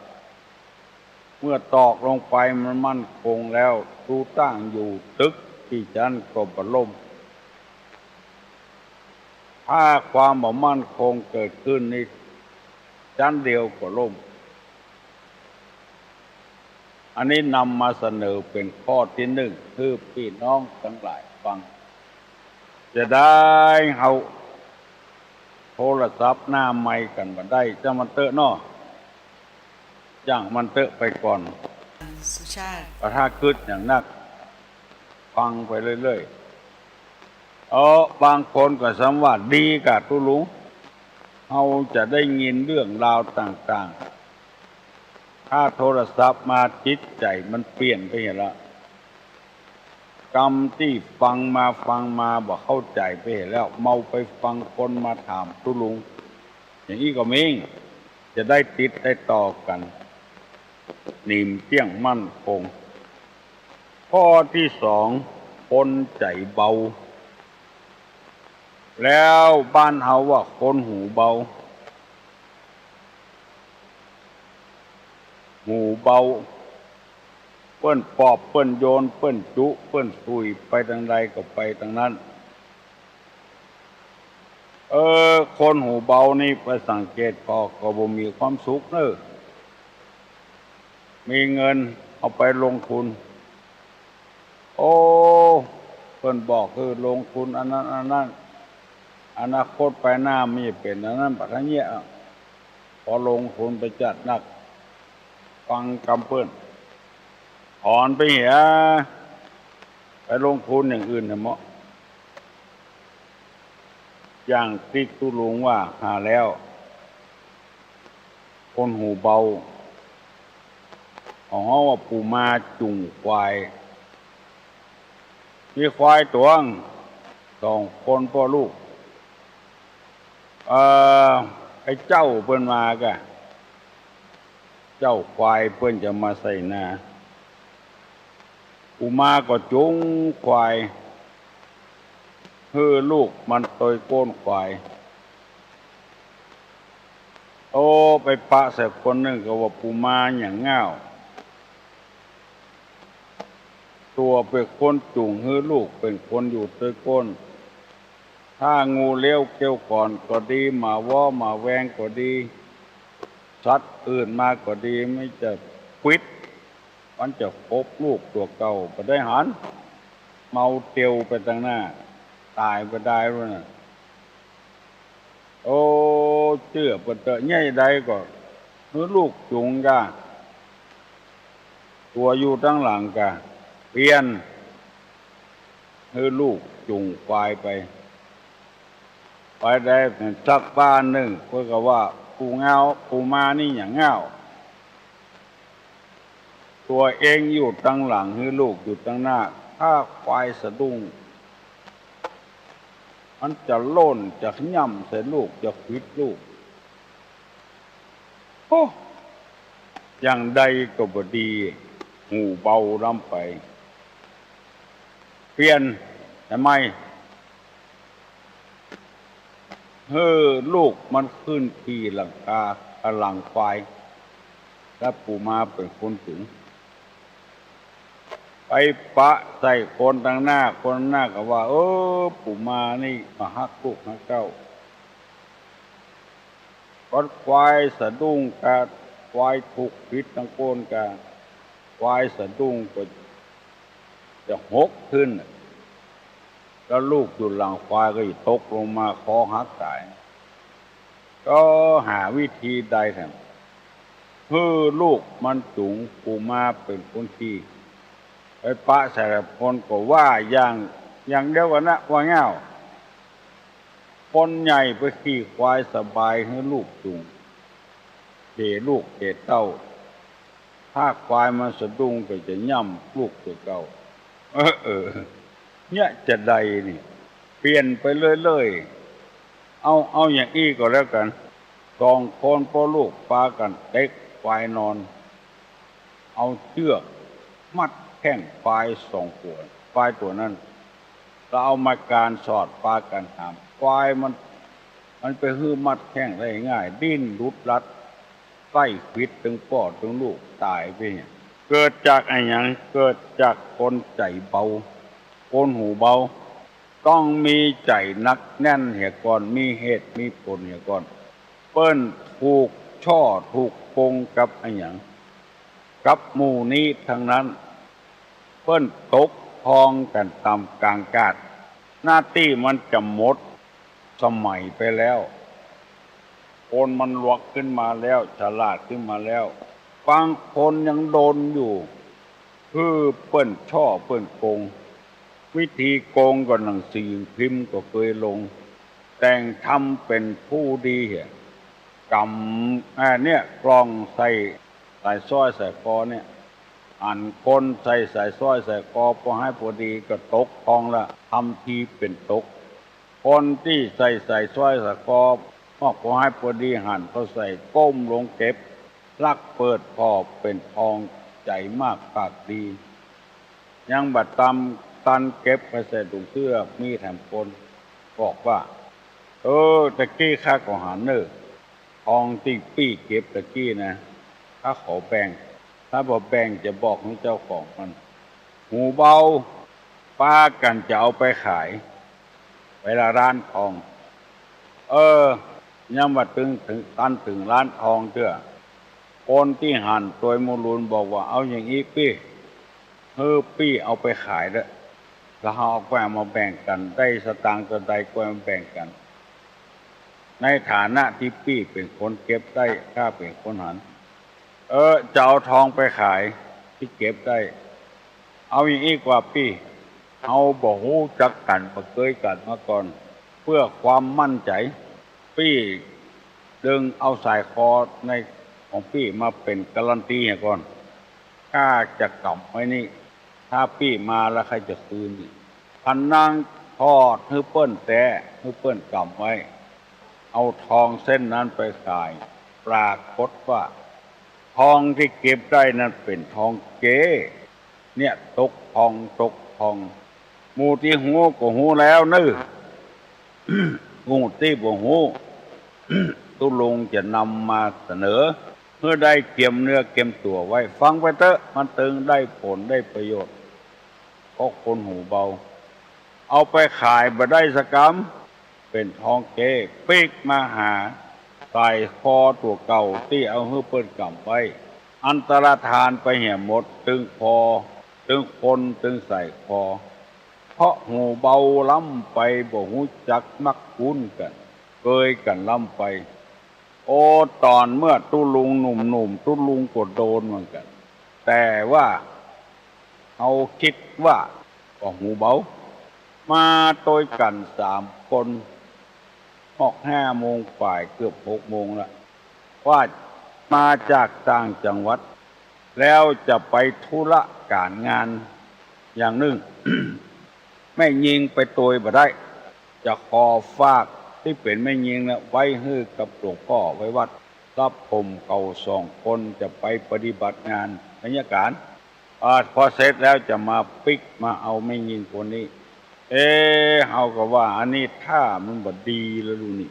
เมื่อตอกลงไปมันมั่นคงแล้ว ตู้ตั้งอยู่ตึกตี้จั้นก็บ่ล่ม ถ้าความบ่มั่นคงเกิดขึ้นนี่ จั้นเดียวก็ล่ม อันนี้นำมาเสนอเป๋นข้อตี้นึ่ง หื้อปี้น้องตังหลายฟัง จะได้เฮาโทรศัพท์หน้าไมค์กั๋นบ่าใด จ้างมันเต๊อะเนาะ จ้างมันเต๊อะไปก่อน สุชาติ ถ้ากึ๊ดอย่างนัก ฟังไปเรื่อยๆ เออ บางคนก็สำว่าดีก่ะตุ๊ลุง เฮาจะได้ยินเรื่องราวต่างๆ ถ้าโทรศัพท์มาจิตใจ๋มันเปลี่ยนไปเหียละ กำตี้ฟังมาฟังมาบ่เข้าใจ๋ไปเหียแล้ว เมาไปฟังคนมาถามตุ๊ลุง อย่างอี้ก็มี จะได้ติดได้ต่อกั๋น หนิมเตี้ยงมั่นคง ข้อตี้สอง คนใจ๋เบา แล้วบ้านเฮาว่าคนหูเบา หูเบา เปิ้นปอบ เปิ้นโยน เปิ้นจุ เปิ้นสุย ไปตางใดก็ไปตางนั้น เออ คนหูเบานี่ไปสังเกตผ่อก็บ่มีความสุขเน่อ มีเงินเอาไปลงทุน โอ้ เปิ้นบอกหื้อลงทุนอันนั้นอันนั้น อนาคตไปหน้ามันจะเป๋นอันนั้นบัดอันเยียะ ปอลงทุนไปจัดนัก ฟังกำเปิ้น ถอนไปเหีย ไปลงทุนอย่างอื่นเถอะเมาะ อย่างตี้ตุ๊ลุงว่าหาแล้ว คนหูเบา เขาฮ้องว่าปู่มาจุ่งควาย มีควายต๋วง สองคนป้อลูก เอ่อ ไอ้เจ้าเปิ้นมากะ เจ้าควายเปิ้นจะมาใส่นา ปู่มาก็จุ่งควาย หื้อลูกมันตวยก้นควาย โอ้ ไปปะใส่คนนึ่งก็ว่าปู่มาอย่างง่าว ตั๋วเป๋นคนจุ่งหื้อลูกเป๋นคนอยู่ตวยก้น ถ้างูเลี้ยวเกี้ยวก่อนก็ดี หมาว้อหมาแวงก็ดี สัตว์อื่นมาก็ดี มันจะควิด มันจะขบลูกตั๋วเก่า บ่ได้หัน เมาเตียวไปตางหน้า ต๋ายไปได้แล้วน่ะ โอ้ เจื้อเปิ้นเต๊อะ เยียะใดก็หื้อลูกจุ่งกา ตั๋วอยู่ตางหลังกา เปลี่ยน หื้อลูกจุ่งควายไป ไปได้สักบ้านนึ่ง เปิ้นก็ว่า ปู่เงา ปู่มานี่อย่างง่าว ตั๋วเองอยู่ตางหลัง หื้อลูกอยู่ตางหน้า ถ้าควายสะดุ้ง มันจะโล่น จะย่ำใส่ลูก จะขวิดลูก โอ้ อย่างใดก็บ่ดี หูเบาล้ำไป เปลี่ยน ใหม่ หื้อลูกมันขึ้นขี่หลังคา หลังควาย แล้วปู่มาเป๋นคนจุ่ง ไปปะใส่คนตางหน้า คนตางหน้าก็ว่า เออ ปู่มานี่บ่ฮักลูกฮักเต้า ก็ควายสะดุ้งกา ควายถูกขวิดตางก้นกา ควายสะดุ้งก็จะหกขึ้น แล้วลูกอยู่หลังควายก็จะตกลงมาคอหักต๋าย ก็หาวิธีใดแถม หื้อลูกมันจุ่ง ปู่มาเป๋นคนขี่ ไปปะใส่คนก็ว่าอย่าง อย่างเดียวกั๋นนะ ว่าง่าว คนใหญ่ไปขี่ควายสบาย หื้อลูกจุ่ง เขลูกเขเต้า ถ้าควายมันสะดุ้งก็จะย่ำลูกตั๋วเก่า เออ เออ เยียะจะใดนี่ เปลี่ยนไปเรื่อยๆ เอา เอาอย่างอี้ก็แล้วกั๋น สองคนป้อลูกปากั๋นเต็กควายนอน เอาเจื้อกมัดแข้งควายสองตั๋ว ควายตั๋วนั้น แล้วเอาไม้กานสอดปากั๋นหาม ควายมัน มันไปหื้อมัดแข้งได้ง่าย ดิ้นหลุดหลัด ใก้ขวิดตึงป้อตึงลูกต๋ายไปเหีย เกิดจากอะหยัง เกิดจากคนใจ๋เบา คนหูเบา ต้องมีใจ๋หนักแน่นเหียก่อน มีเหตุมีผลเหียก่อน เปิ้นถูกฉ้อถูกโกงกับอะหยัง กับหมู่นี้ตังนั้น เปิ้นตกทองกั๋นต๋ามก๋างกาด หน้าตี้มันจะหมดสมัยไปแล้ว คนมันรวยขึ้นมาแล้ว ฉลาดขึ้นมาแล้ว บางคนยังโดนอยู่ คือเปิ้นฉ้อเปิ้นโกง วิธีโกงก็หนังสือพิมพ์ก็เกยลง แต่งทำเป๋นผู้ดีเหีย ก๋ำ อ่า เนี่ย กล่องใส่ ใส่สร้อยใส่คอเนี่ย หันคนใส่สายสร้อยสายคอ ปอหายปอดีก็ตกทองละ ทำทีเป๋นตก คนตี้ใส่สายสร้อยสายคอ มอกปอหายปอดีหันเข้าใส่ ก้มลงเก็บ ลักเปิดผ่อเป๋นทอง ใจ๋มากปากดี ยังบ่ตัน ตันเก็บเข้าใส่ถุงเสื้อ มีแถมคนบอกว่า เออ ตะกี้ข้าก็หันเน่อ ทองตี้ปี้เก็บตะกี้นะ ข้าขอแบ่ง ถ้าบ่แบ่งจะบอกหื้อเจ้าของมัน หมู่เบาปากั๋นจะเอาไปขาย ไปละร้านทอง เออ ยังบ่ตึง ตึง ตันเถิงร้านทองเตื้อ คนตี้หันตวยหมู่ลุนบอกว่า เอาอย่างอี้ปี้ หื้อปี้เอาไปขายเต๊อะ แล้วเฮาเอาก้อยเอามาแบ่งกั๋น ได้สตางค์เต้าใดก้อยมาแบ่งกั๋น ในฐานะตี้ปี้เป๋นคนเก็บได้ ข้าเป๋นคนหัน เออ จะเอาทองไปขายตี้เก็บได้ เอาอย่างอี้กว่าปี้ เฮาบ่ฮู้จักกั๋น บ่เกยกั๋นมาก่อน เปื้อความมั่นใจ๋ ปี้ดึงเอาสายคอในของปี้มาเป๋นการันตีหื้อก่อน ข้าจะก๋ำไว้นี่ ถ้าปี้มาแล้วข้าจะคืน พะนังถอดหื้อเปิ้นแต๊ หื้อเปิ้นก๋ำไว้ เอาทองเส้นนั้นไปขาย ปรากฏว่า ทองตี้เก็บได้นั้นเป๋นทองเก๊ เนี่ย ตกทอง ตกทอง หมู่ตี้ฮู้ก็ฮู้แล้วเน่อ หมู่ตี้บ่ฮู้ ตุ๊ลุงจะนำมาเสนอ หื้อได้เกียมเนื้อเกียมตั๋วไว้ ฟังไปเต๊อะ มันตึงได้ผลได้ประโยชน์ เพราะคนหูเบา เอาไปขายบ่ได้สักกำ เป๋นทองเก๊ ปิ๊กมาหาสายคอตั๋วเก่าตี้เอาหื้อเปิ้นก๋ำไว้ อันตรธานไปเหียหมด ตึงคอ ตึงคน ตึงสายคอ เพราะหูเบาล้ำไป บ่ฮู้จักมักคุ้นกั๋น เกยกั๋นล้ำไป โอ้ ต๋อนเมื่อตุ๊ลุงหนุ่มๆ ตุ๊ลุงก็โดนเหมือนกั๋น แต่ว่าเฮาคิดว่าก็หูเบา มาตวยกั๋นสามคน ออกห้าโมงฝ่าย เกือบหกโมงละ ว่ามาจากต่างจังหวัด แล้วจะไปธุระก๋านงานอย่างนึ่ง แม่ญิงไปตวยบ่ได้ จะขอฝากตี้เป๋นแม่ญิงนะ ไว้หื้อกับหลวงป้อไว้วัด กับผมเขาสองคนจะไปปฏิบัติงานไสยก๋าน อ่า พอเสร็จแล้วจะมาปิ๊กมาเอาแม่ญิงคนนี้ เอ๊ะ เฮาก็ว่าอันนี้ท่ามันบ่ดีแล้วลูกนี่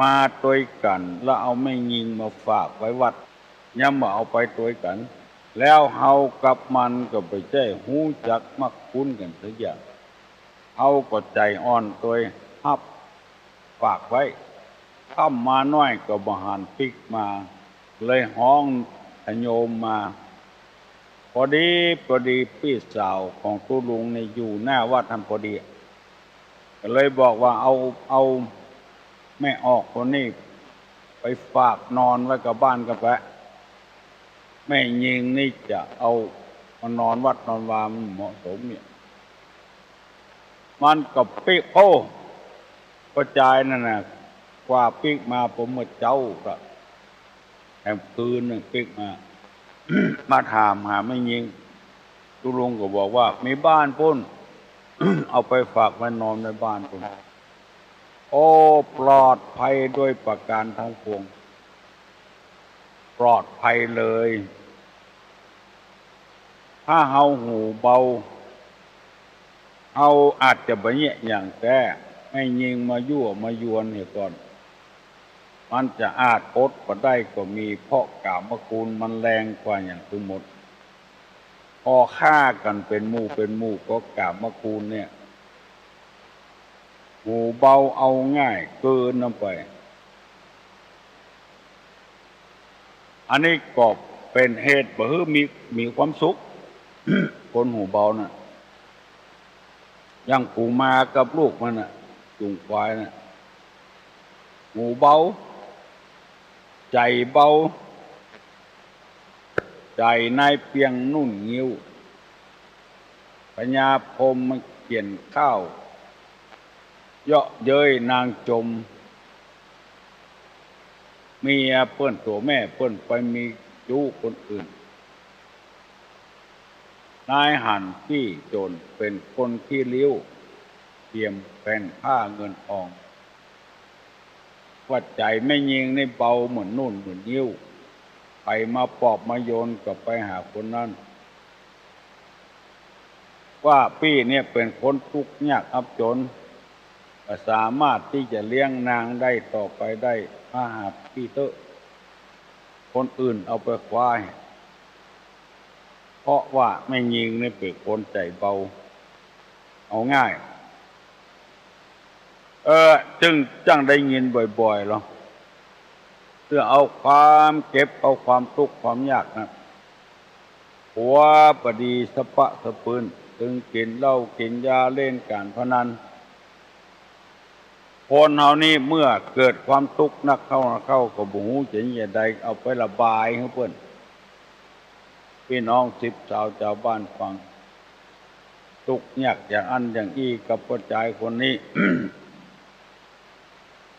มาตวยกั๋นแล้วเอาแม่ญิงมาฝากไว้วัด ยังบ่เอาไปตวยกั๋น แล้วเฮากับมันก็บ่ใจ้ฮู้จักมักคุ้นกั๋นสักอย่าง เฮาก็ใจ๋อ่อนตวยฮับฝากไว้ ค่ำมาหน้อยก็บ่หันปิ๊กมา เลยฮ้องญาติโยมมา พอดี พอดีปี้สาวของตุ๊ลุงนี่อยู่หน้าวัดหั้นพอดี ก็เลยบอกว่า เอา เอาแม่ออกคนนี้ไปฝากนอนไว้กับบ้านก่อนไป แม่ญิงนี่จะเอามานอนวัดนอนวามันเหมาะสมเนี่ย มันก็ปิ๊ก โอ้ ป้อจายนั่นน่ะ กว่าปิ๊กมาปอเมื่อเจ๊าละ แถมคืนนึ่งปิ๊กมา มาถามหาแม่ญิง ตุ๊ลุงก็บอกว่ามีบ้านปู้น เอาไปฝากไว้นอนในบ้านปู้น โอ้ ปลอดภัยโดยประการทั้งปวง ปลอดภัยเลย ถ้าเฮาหูเบา เฮาอาจจะบ่เยียะหยัง แต่แม่ญิงมายั่วมายวนเหียก่อน มันจะอาจอดบ่ได้ก็มี เพราะกามคุณมันแรงกว่าหยังตึงหมด พอฆ่ากั๋นเป๋นหมู่เป๋นหมู่ ก็กามคุณเนี่ย หูเบาเอาง่ายเกินนำไป อันนี้ก็เป๋นเหตุบ่หื้อมี มีความสุข คนหูเบาน่ะ อย่างปู่มากับลูกมันน่ะ จูงควายน่ะ หูเบา ใจ๋เบา ใจ๋นายเปียงนุ่นงิ้ว พญาพรหมมันเขียนข้าว เยาะเย้ยนางจม เมียเปิ้นตั๋วแม่เปิ้นไปมีจู๊คนอื่น นายหันตี้จ๋นเป๋นคนขี้ริ้ว เตียมแผ่นผ้าเงินทอง ว่าใจ๋แม่ญิงนี่เบาเหมือนนุ่นเหมือนงิ้ว ใผมาปอบมาโยนก็ไปหาคนนั้น ว่าปี้เนี่ยเป๋นคนตุ๊กยากอับจ๋น บ่สามารถตี้จะเลี้ยงนางได้ต่อไปได้ มาหาปี้เต๊อะ คนอื่นเอาไปคว้า เพราะว่าแม่ญิงนี่เป๋นคนใจ๋เบา เอาง่าย เออ จึงจั้งได้ยินบ่อยๆ ลอ เตื้อเอาความเจ็บ เอาความตุ๊กความยากนะ ผัวบ่ดีสะปะสะปืน ตึงกิ๋นเหล้ากิ๋นยาเล่นก๋านพนัน คนเฮานี่เมื่อเกิดความตุ๊กนักเข้านักเข้า ก็บ่ฮู้จะเยียะใด เอาไประบายหื้อเปิ้น ปี้น้องสิบสาวจาวบ้านฟัง ตุ๊กยากอย่างอั้นอย่างอี้กับป้อจายคนนี้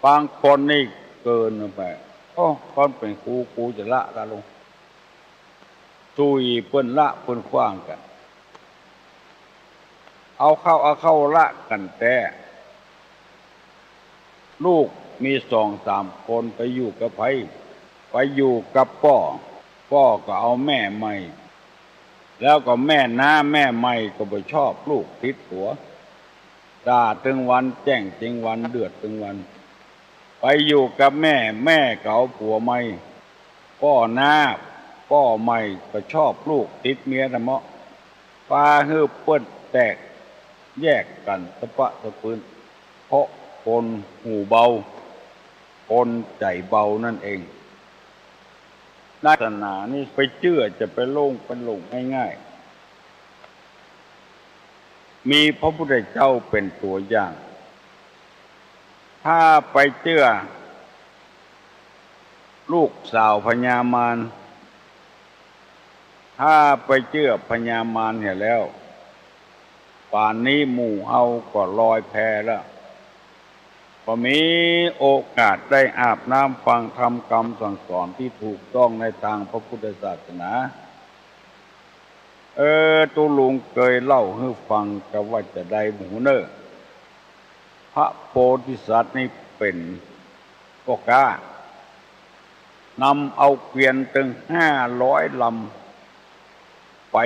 บางคนนี่เกินไป โอ้ ก่อนเป๋นครู ครูจะละละลง สุยเปิ้นละเปิ้นขว้างกั๋น เอาเข้าเอาเข้าละกั๋นแต๊ ลูกมีสองสามคนไปอยู่กับใผ ไปอยู่กับป้อ ป้อก็เอาแม่ใหม่ แล้วก็แม่น้าแม่ใหม่ก็บ่ชอบลูกติดตั๋ว ด่าตึงวัน แจ้งตึงวัน เดือดตึงวัน ไปอยู่กับแม่ แม่ก็เอาผัวใหม่ ป้อน้า ป้อใหม่ก็ชอบลูกติดเมียทำเมาะ ปาหื้อเปิ้นแตกแยกกั๋นสะปะสะปืน เพราะคนหูเบา คนใจ๋เบานั่นเอง ในศาสนานี่ไปเจื้อจะไปหลง ไปหลงง่ายๆ มีพระพุทธเจ้าเป๋นตั๋วอย่าง ถ้าไปเจื้อลูกสาวพญามาร ถ้าไปเจื้อพญามารเหียแล้ว ป่านนี้หมู่เฮาก็ลอยแพแล้ว บ่มีโอกาสได้อาบน้ำฟังธรรมกำสั่งสอนตี้ถูกต้องในตางพระพุทธศาสนา เออ ตุ๊ลุงเกยเล่าหื้อฟังกาว่าจาใดบ่ฮู้เน่อ พระโพธิสัตว์นี่เป๋นป้อก๊า นำเอาเกวียนตึงห้าร้อยลำ ไป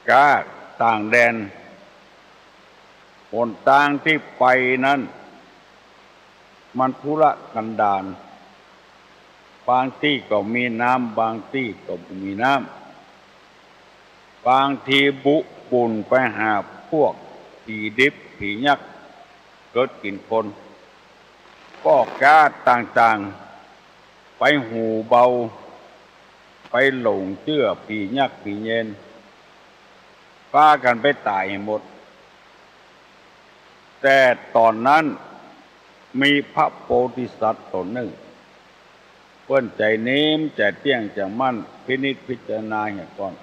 ก๊าต่างแดน หนตางตี้ไปนั้น มันทุรกันดาร บางตี้ก็มีน้ำ บางตี้ก็บ่มีน้ำ บางทีบุบุ่นไปหาพวกผีดิบผียักษ์เกิดกิ๋นคน ป้อก๊าต่างๆ ไปหูเบา ไปหลงเจื้อผียักษ์ผีเยน ปากั๋นไปต๋ายหมด แต่ต๋อนนั้นมีพระโพธิสัตว์ต๋นนึ่ง เปิ้นใจ๋นิ่มใจ๋เตี้ยงใจ๋มั่น พินิจพิจารณาเหียก่อน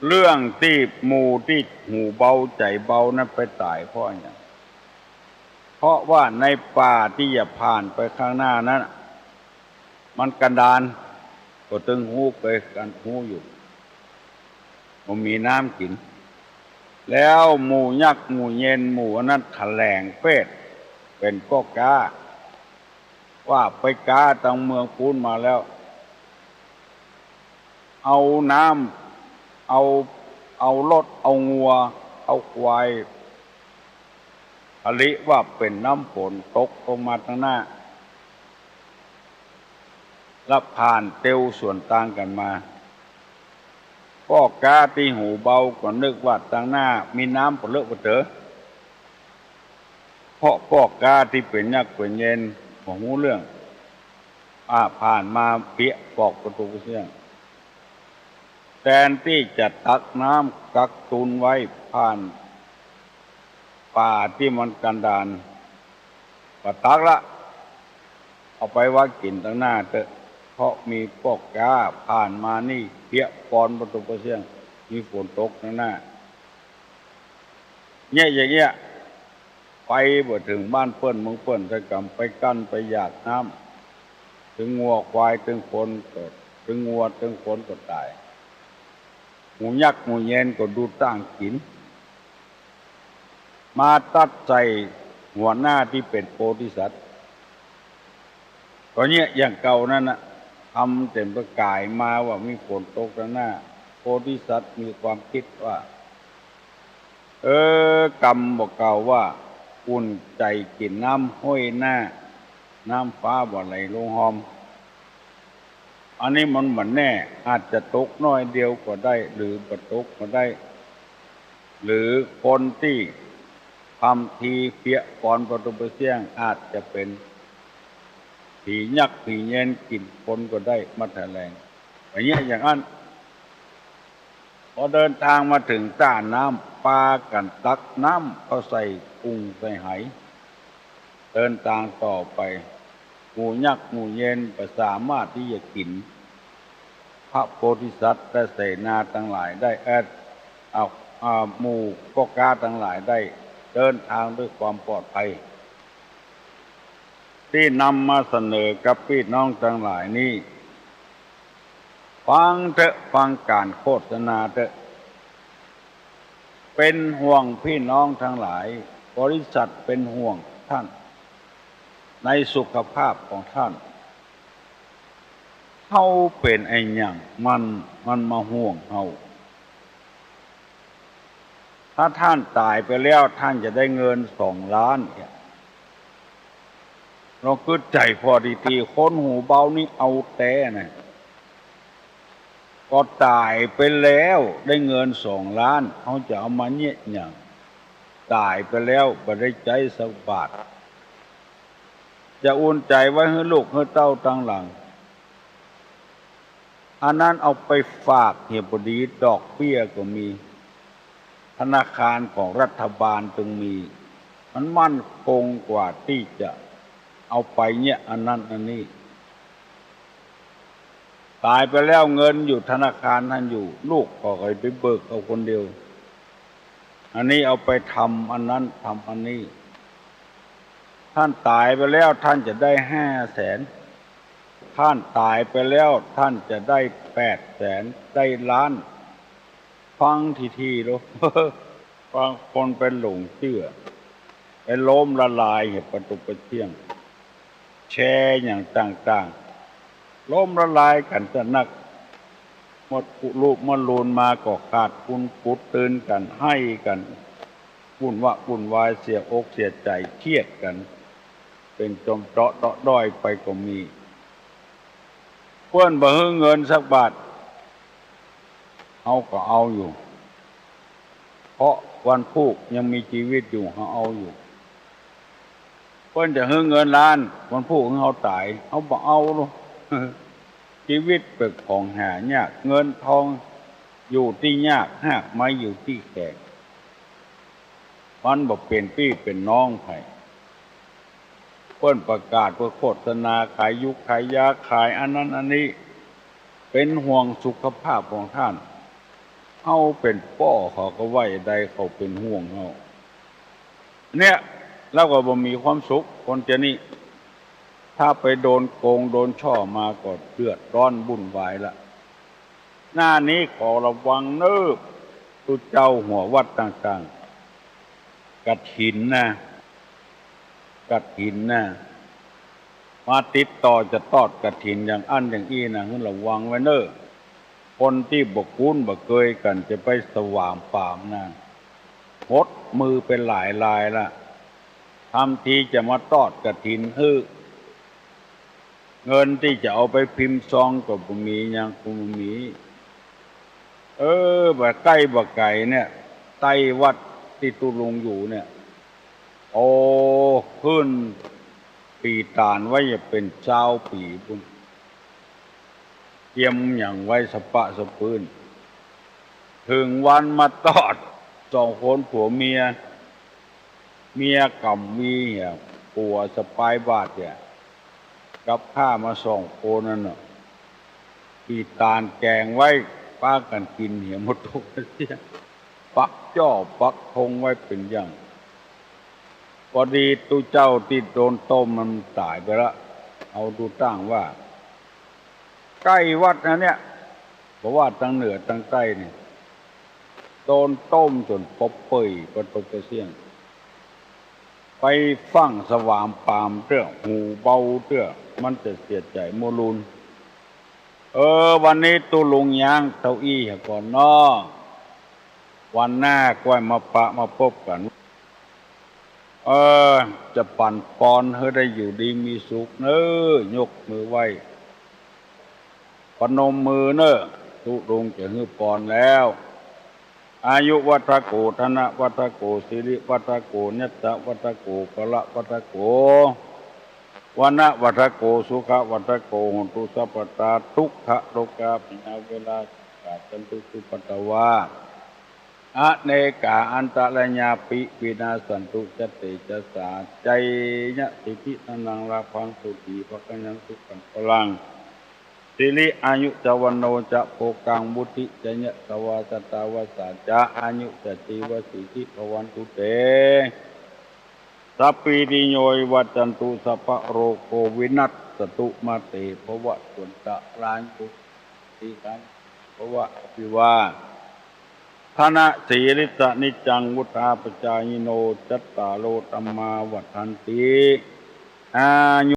เรื่องตี้หมู่ตี้หูเบาใจ๋เบานั้นไปต๋ายเพราะอะหยัง เพราะว่าในป่าตี้จะผ่านไปข้างหน้านั้น มันกันดาร ก็ตึงฮู้เกยกั๋นฮู้อยู่ บ่มีน้ำกิ๋น แล้วหมู่ยักษ์หมู่เยนหมู่อันนั้นแถลงเปรตเป๋นป้อก๊า ว่าไปก๊าตางเมืองปู๊นมาแล้ว เอาน้ำ เอา เอารถ เอางัว เอาควาย ผลิว่าเป๋นน้ำฝนตกลงมาตางหน้า แล้วผ่านเตียวสวนตางกั๋นมา ป้อก๊าตี้หูเบาก็นึกว่าตางหน้ามีน้ำปะเลอะปะเต๋อ เพราะป้อก๊าตี้เป๋นยักษ์เป๋นเยนบ่ฮู้เรื่อง อ่า ผ่านมาเปียะปอกประตู๋เสี้ยง แตนตี้จะตักน้ำกักตุนไว้ผ่านป่าตี้มันกันดาร บ่ตักละ เอาไปวางกิ๋นตางหน้าเต๊อะ เพราะมีป้อก๊าผ่านมานี่เปียะปอนประตู๋เสี้ยง มีฝนตกตางหน้า เนี่ยอย่างเงี้ย ไปบ่เถิงบ้านเปิ้นเมืองเปิ้นสักกำ ไปกั้นไปอยากน้ำ ตึงงัวควายตึงคนก็ ตึงงัวตึงคนก็ต๋าย หมู่ยักษ์หมู่เยนก็ดูต้างกิ๋น มาตั๊ดใส่หัวหน้าตี้เป๋นโพธิสัตว์ ก็เยียะอย่างเก่านั้นน่ะ ทำเป๋นประก๋ายมาว่ามีฝนตกตังหน้า โพธิสัตว์มีความกึ๊ดว่า เออ กำบ่เก่าว่า อุ่นใจ๋กิ๋นน้ำห้วยหน้า น้ำฟ้าบ่ไหลลงฮอม อันนี้มันบ่แน่ อาจจะตกน้อยเดียวก็ได้ หรือบ่ตกก็ได้ หรือคนตี้ทำทีเปียะปอนปะตูปะเสี้ยง อาจจะเป๋นผียักษ์ผีเยนกิ๋นคนก็ได้ มาแถลง อย่างเงี้ย อย่างอั้น พอเดินตางมาเถิงต้าน้ำ ปากั๋นตักน้ำเข้าใส่กุ่งใส่ไห เดินตางต่อไป หมู่ยักษ์หมู่เยนบ่สามารถตี้จะกิ๋นพระโพธิสัตว์และเสนาตังหลายได้ เอ่อ เอา อ่า หมู่ป้อก๊าตังหลายได้ เดินตางด้วยความปลอดภัย ตี้นำมาเสนอกับปี้น้องตังหลายนี้ ฟังเต๊อะ ฟังก๋านโฆษณาเต๊อะ เป๋นห่วงปี้น้องตังหลาย บริษัทเป๋นห่วงต้าน ในสุขภาพของต้าน เฮาเป๋นอะหยัง มัน มันมาห่วงเฮา ถ้าต้านต๋ายไปแล้ว ต้านจะได้เงินสองล้านเนี่ย ลองกึ๊ดใจ๋ผ่อดีๆ คนหูเบานี่เอาแต๊นะ ก็ต๋ายไปแล้วได้เงินสองล้าน เฮาจะเอามาเยียะหยัง ต๋ายไปแล้วบ่ได้ใจ๊สักบาท จะอุ่นใจ๋ไว้หื้อลูกหื้อเต้าตังหลัง อันนั้นเอาไปฝากเหียบ่ดี ดอกเบี้ยก็มี ธนาคารของรัฐบาลตึงมี มันมั่นคงกว่าตี้จะเอาไปเยียะอันนั้นอันนี้ ต๋ายไปแล้วเงินอยู่ธนาคารหั้นอยู่ ลูกก็ไปเบิกเอาคนเดียว อันนี้เอาไปทำอันนั้นทำอันนี้ ต้านต๋ายไปแล้วต้านจะได้ห้าแสน ต้านต๋ายไปแล้วต้านจะได้แปดแสน ได้ล้าน ฟังทีๆ ดู บางคนไปหลงเจื้อ ไปล้มละลายเหียปะตูปะเสี้ยง แชร์อย่างต่างๆ ล้มละลายกั๋นจะนัก หมดกุลุหมดลูนมาก็ขาดกุนกุดตื่นกั๋น ไห้กั๋น วุ่นวะวุ่นวาย เสียอกเสียใจ๋ เครียดกั๋น เป๋นจมเจาะเตาะด้อยไปก็มี เปิ้นบ่หื้อเงินสักบาท เฮาก็เอาอยู่ เพราะวันพูกยังมีจีวิตอยู่ เฮาเอาอยู่ เปิ้นจะหื้อเงินล้าน วันพูกหื้อเฮาต๋าย เฮาบ่เอาหรอก จีวิตเป๋นของหายาก เงินทองอยู่ตี้ยาก ฮากไม้อยู่ตี้แขก มันบ่เป๋นปี้เป๋นน้องใผ เปิ้นประกาศเปื้อโฆษณาขายยูกขายยา ขายอันนั้นอันนี้ เป๋นห่วงสุขภาพของต้าน เฮาเป๋นป้อเขาก็ว่าจะใด เขาเป๋นห่วงเฮา เนี่ย แล้วก็บ่มีความสุข คนจะนี่ ถ้าไปโดนโกงโดนช่อมาก็เดือดร้อนวุ่นวายละ หน้านี้ขอระวังเน้อ ตุ๊เจ้าหัววัดต่างๆ กฐินนะ กฐินนะ มาติดต่อจะตอดกฐินอย่างอั้นอย่างอี้นะ หื้อระวังไว้เน้อ คนตี้บ่คุ้นบ่เกยกั๋นจะไปสวามปามนะ หมดมือไปหลายรายละ ทำทีจะมาตอดกฐินหื้อ เงินตี้จะเอาไปพิมพ์ซองก็บ่มี หยังก็บ่มี เออ บ่ใก้บ่ไก๋เนี่ย ใต้วัดตี้ตุ๊ลุงอยู่เนี่ย โอ้ ขึ้นปี๋ตานไว้จะเป๋นซาวปี๋ปู๊น เตรียมหยังไว้สะป๊ะสะปื้น เถิงวันมาตอด สองคนผัวเมีย เมียก๋ำวีเหีย ผัวสะปายบาตรเหีย กับข้ามาสองคนนั้นน่ะ ปี๋ตานแก๋งไว้ ปากั๋นกิ๋นเหีย หมดทุกเสี้ย ปักจ้อปักธงไว้เป๋นอย่าง พอดีตุ๊เจ้าตี้โดนต้มมันต๋ายไปละ เอาดูต้างว่า ใก้วัดนะเนี่ย บ่ว่าตางเหนือตางใต้นี่ โดนต้มจ๋นปอเปื่อยปะตกกระเสี้ยง ไปฟั่งสวามปามเตื้อ หูเบาเตื้อ มันจะเสียใจ๋มัวลุน เออ วันนี้ตุ๊ลุงย้างเต้าอี้หะก่อนเนาะ วันหน้าก้อยมาปะมาปบกั๋น เออ จะปั๋นปอนหื้อได้อยู่ดีมีสุขเน่อ ยกมือไหว้ ประนมมือเน่อ ตุ๊ลุงจะหื้อปอนแล้ว อายุวัฑโก ธนวัฑโก สิริวัฑโก ยัสสะวัฑโก พละวัฑโก วรรณวัฑโก สุขวัฑโก โหนตุ สัพพะตา ทุกขะโรกา พยา เวรา โศกะ จันตุ สุปัตตวา อเนกา อันตะรายาปิ วินาสสันตุ จะเตจะสา ไชยะสิทธิ ธนัง ลาภัง โสติ ภักขยัง สุขัง พลัง สิริ อายุ จะ วัณโณ จะ โภคัง วุฑฒิ จะ ยะสะวา ชะตา วัสสา จะ อายุ จะ จีวะ สีทิ ภะวันตุ เต สัพพีติโย วิวัชชันตุ สัพพะโรโค วินัสสะตุ มา เต ภะวัตวันตะรายุ สุขัง พะละ ภะวะ อภิวาทะนะสีลิสสะ นิจจัง วุฑฒาปะจายิโน จัตตาโร ธัมมา วัฑฒันติ อายุ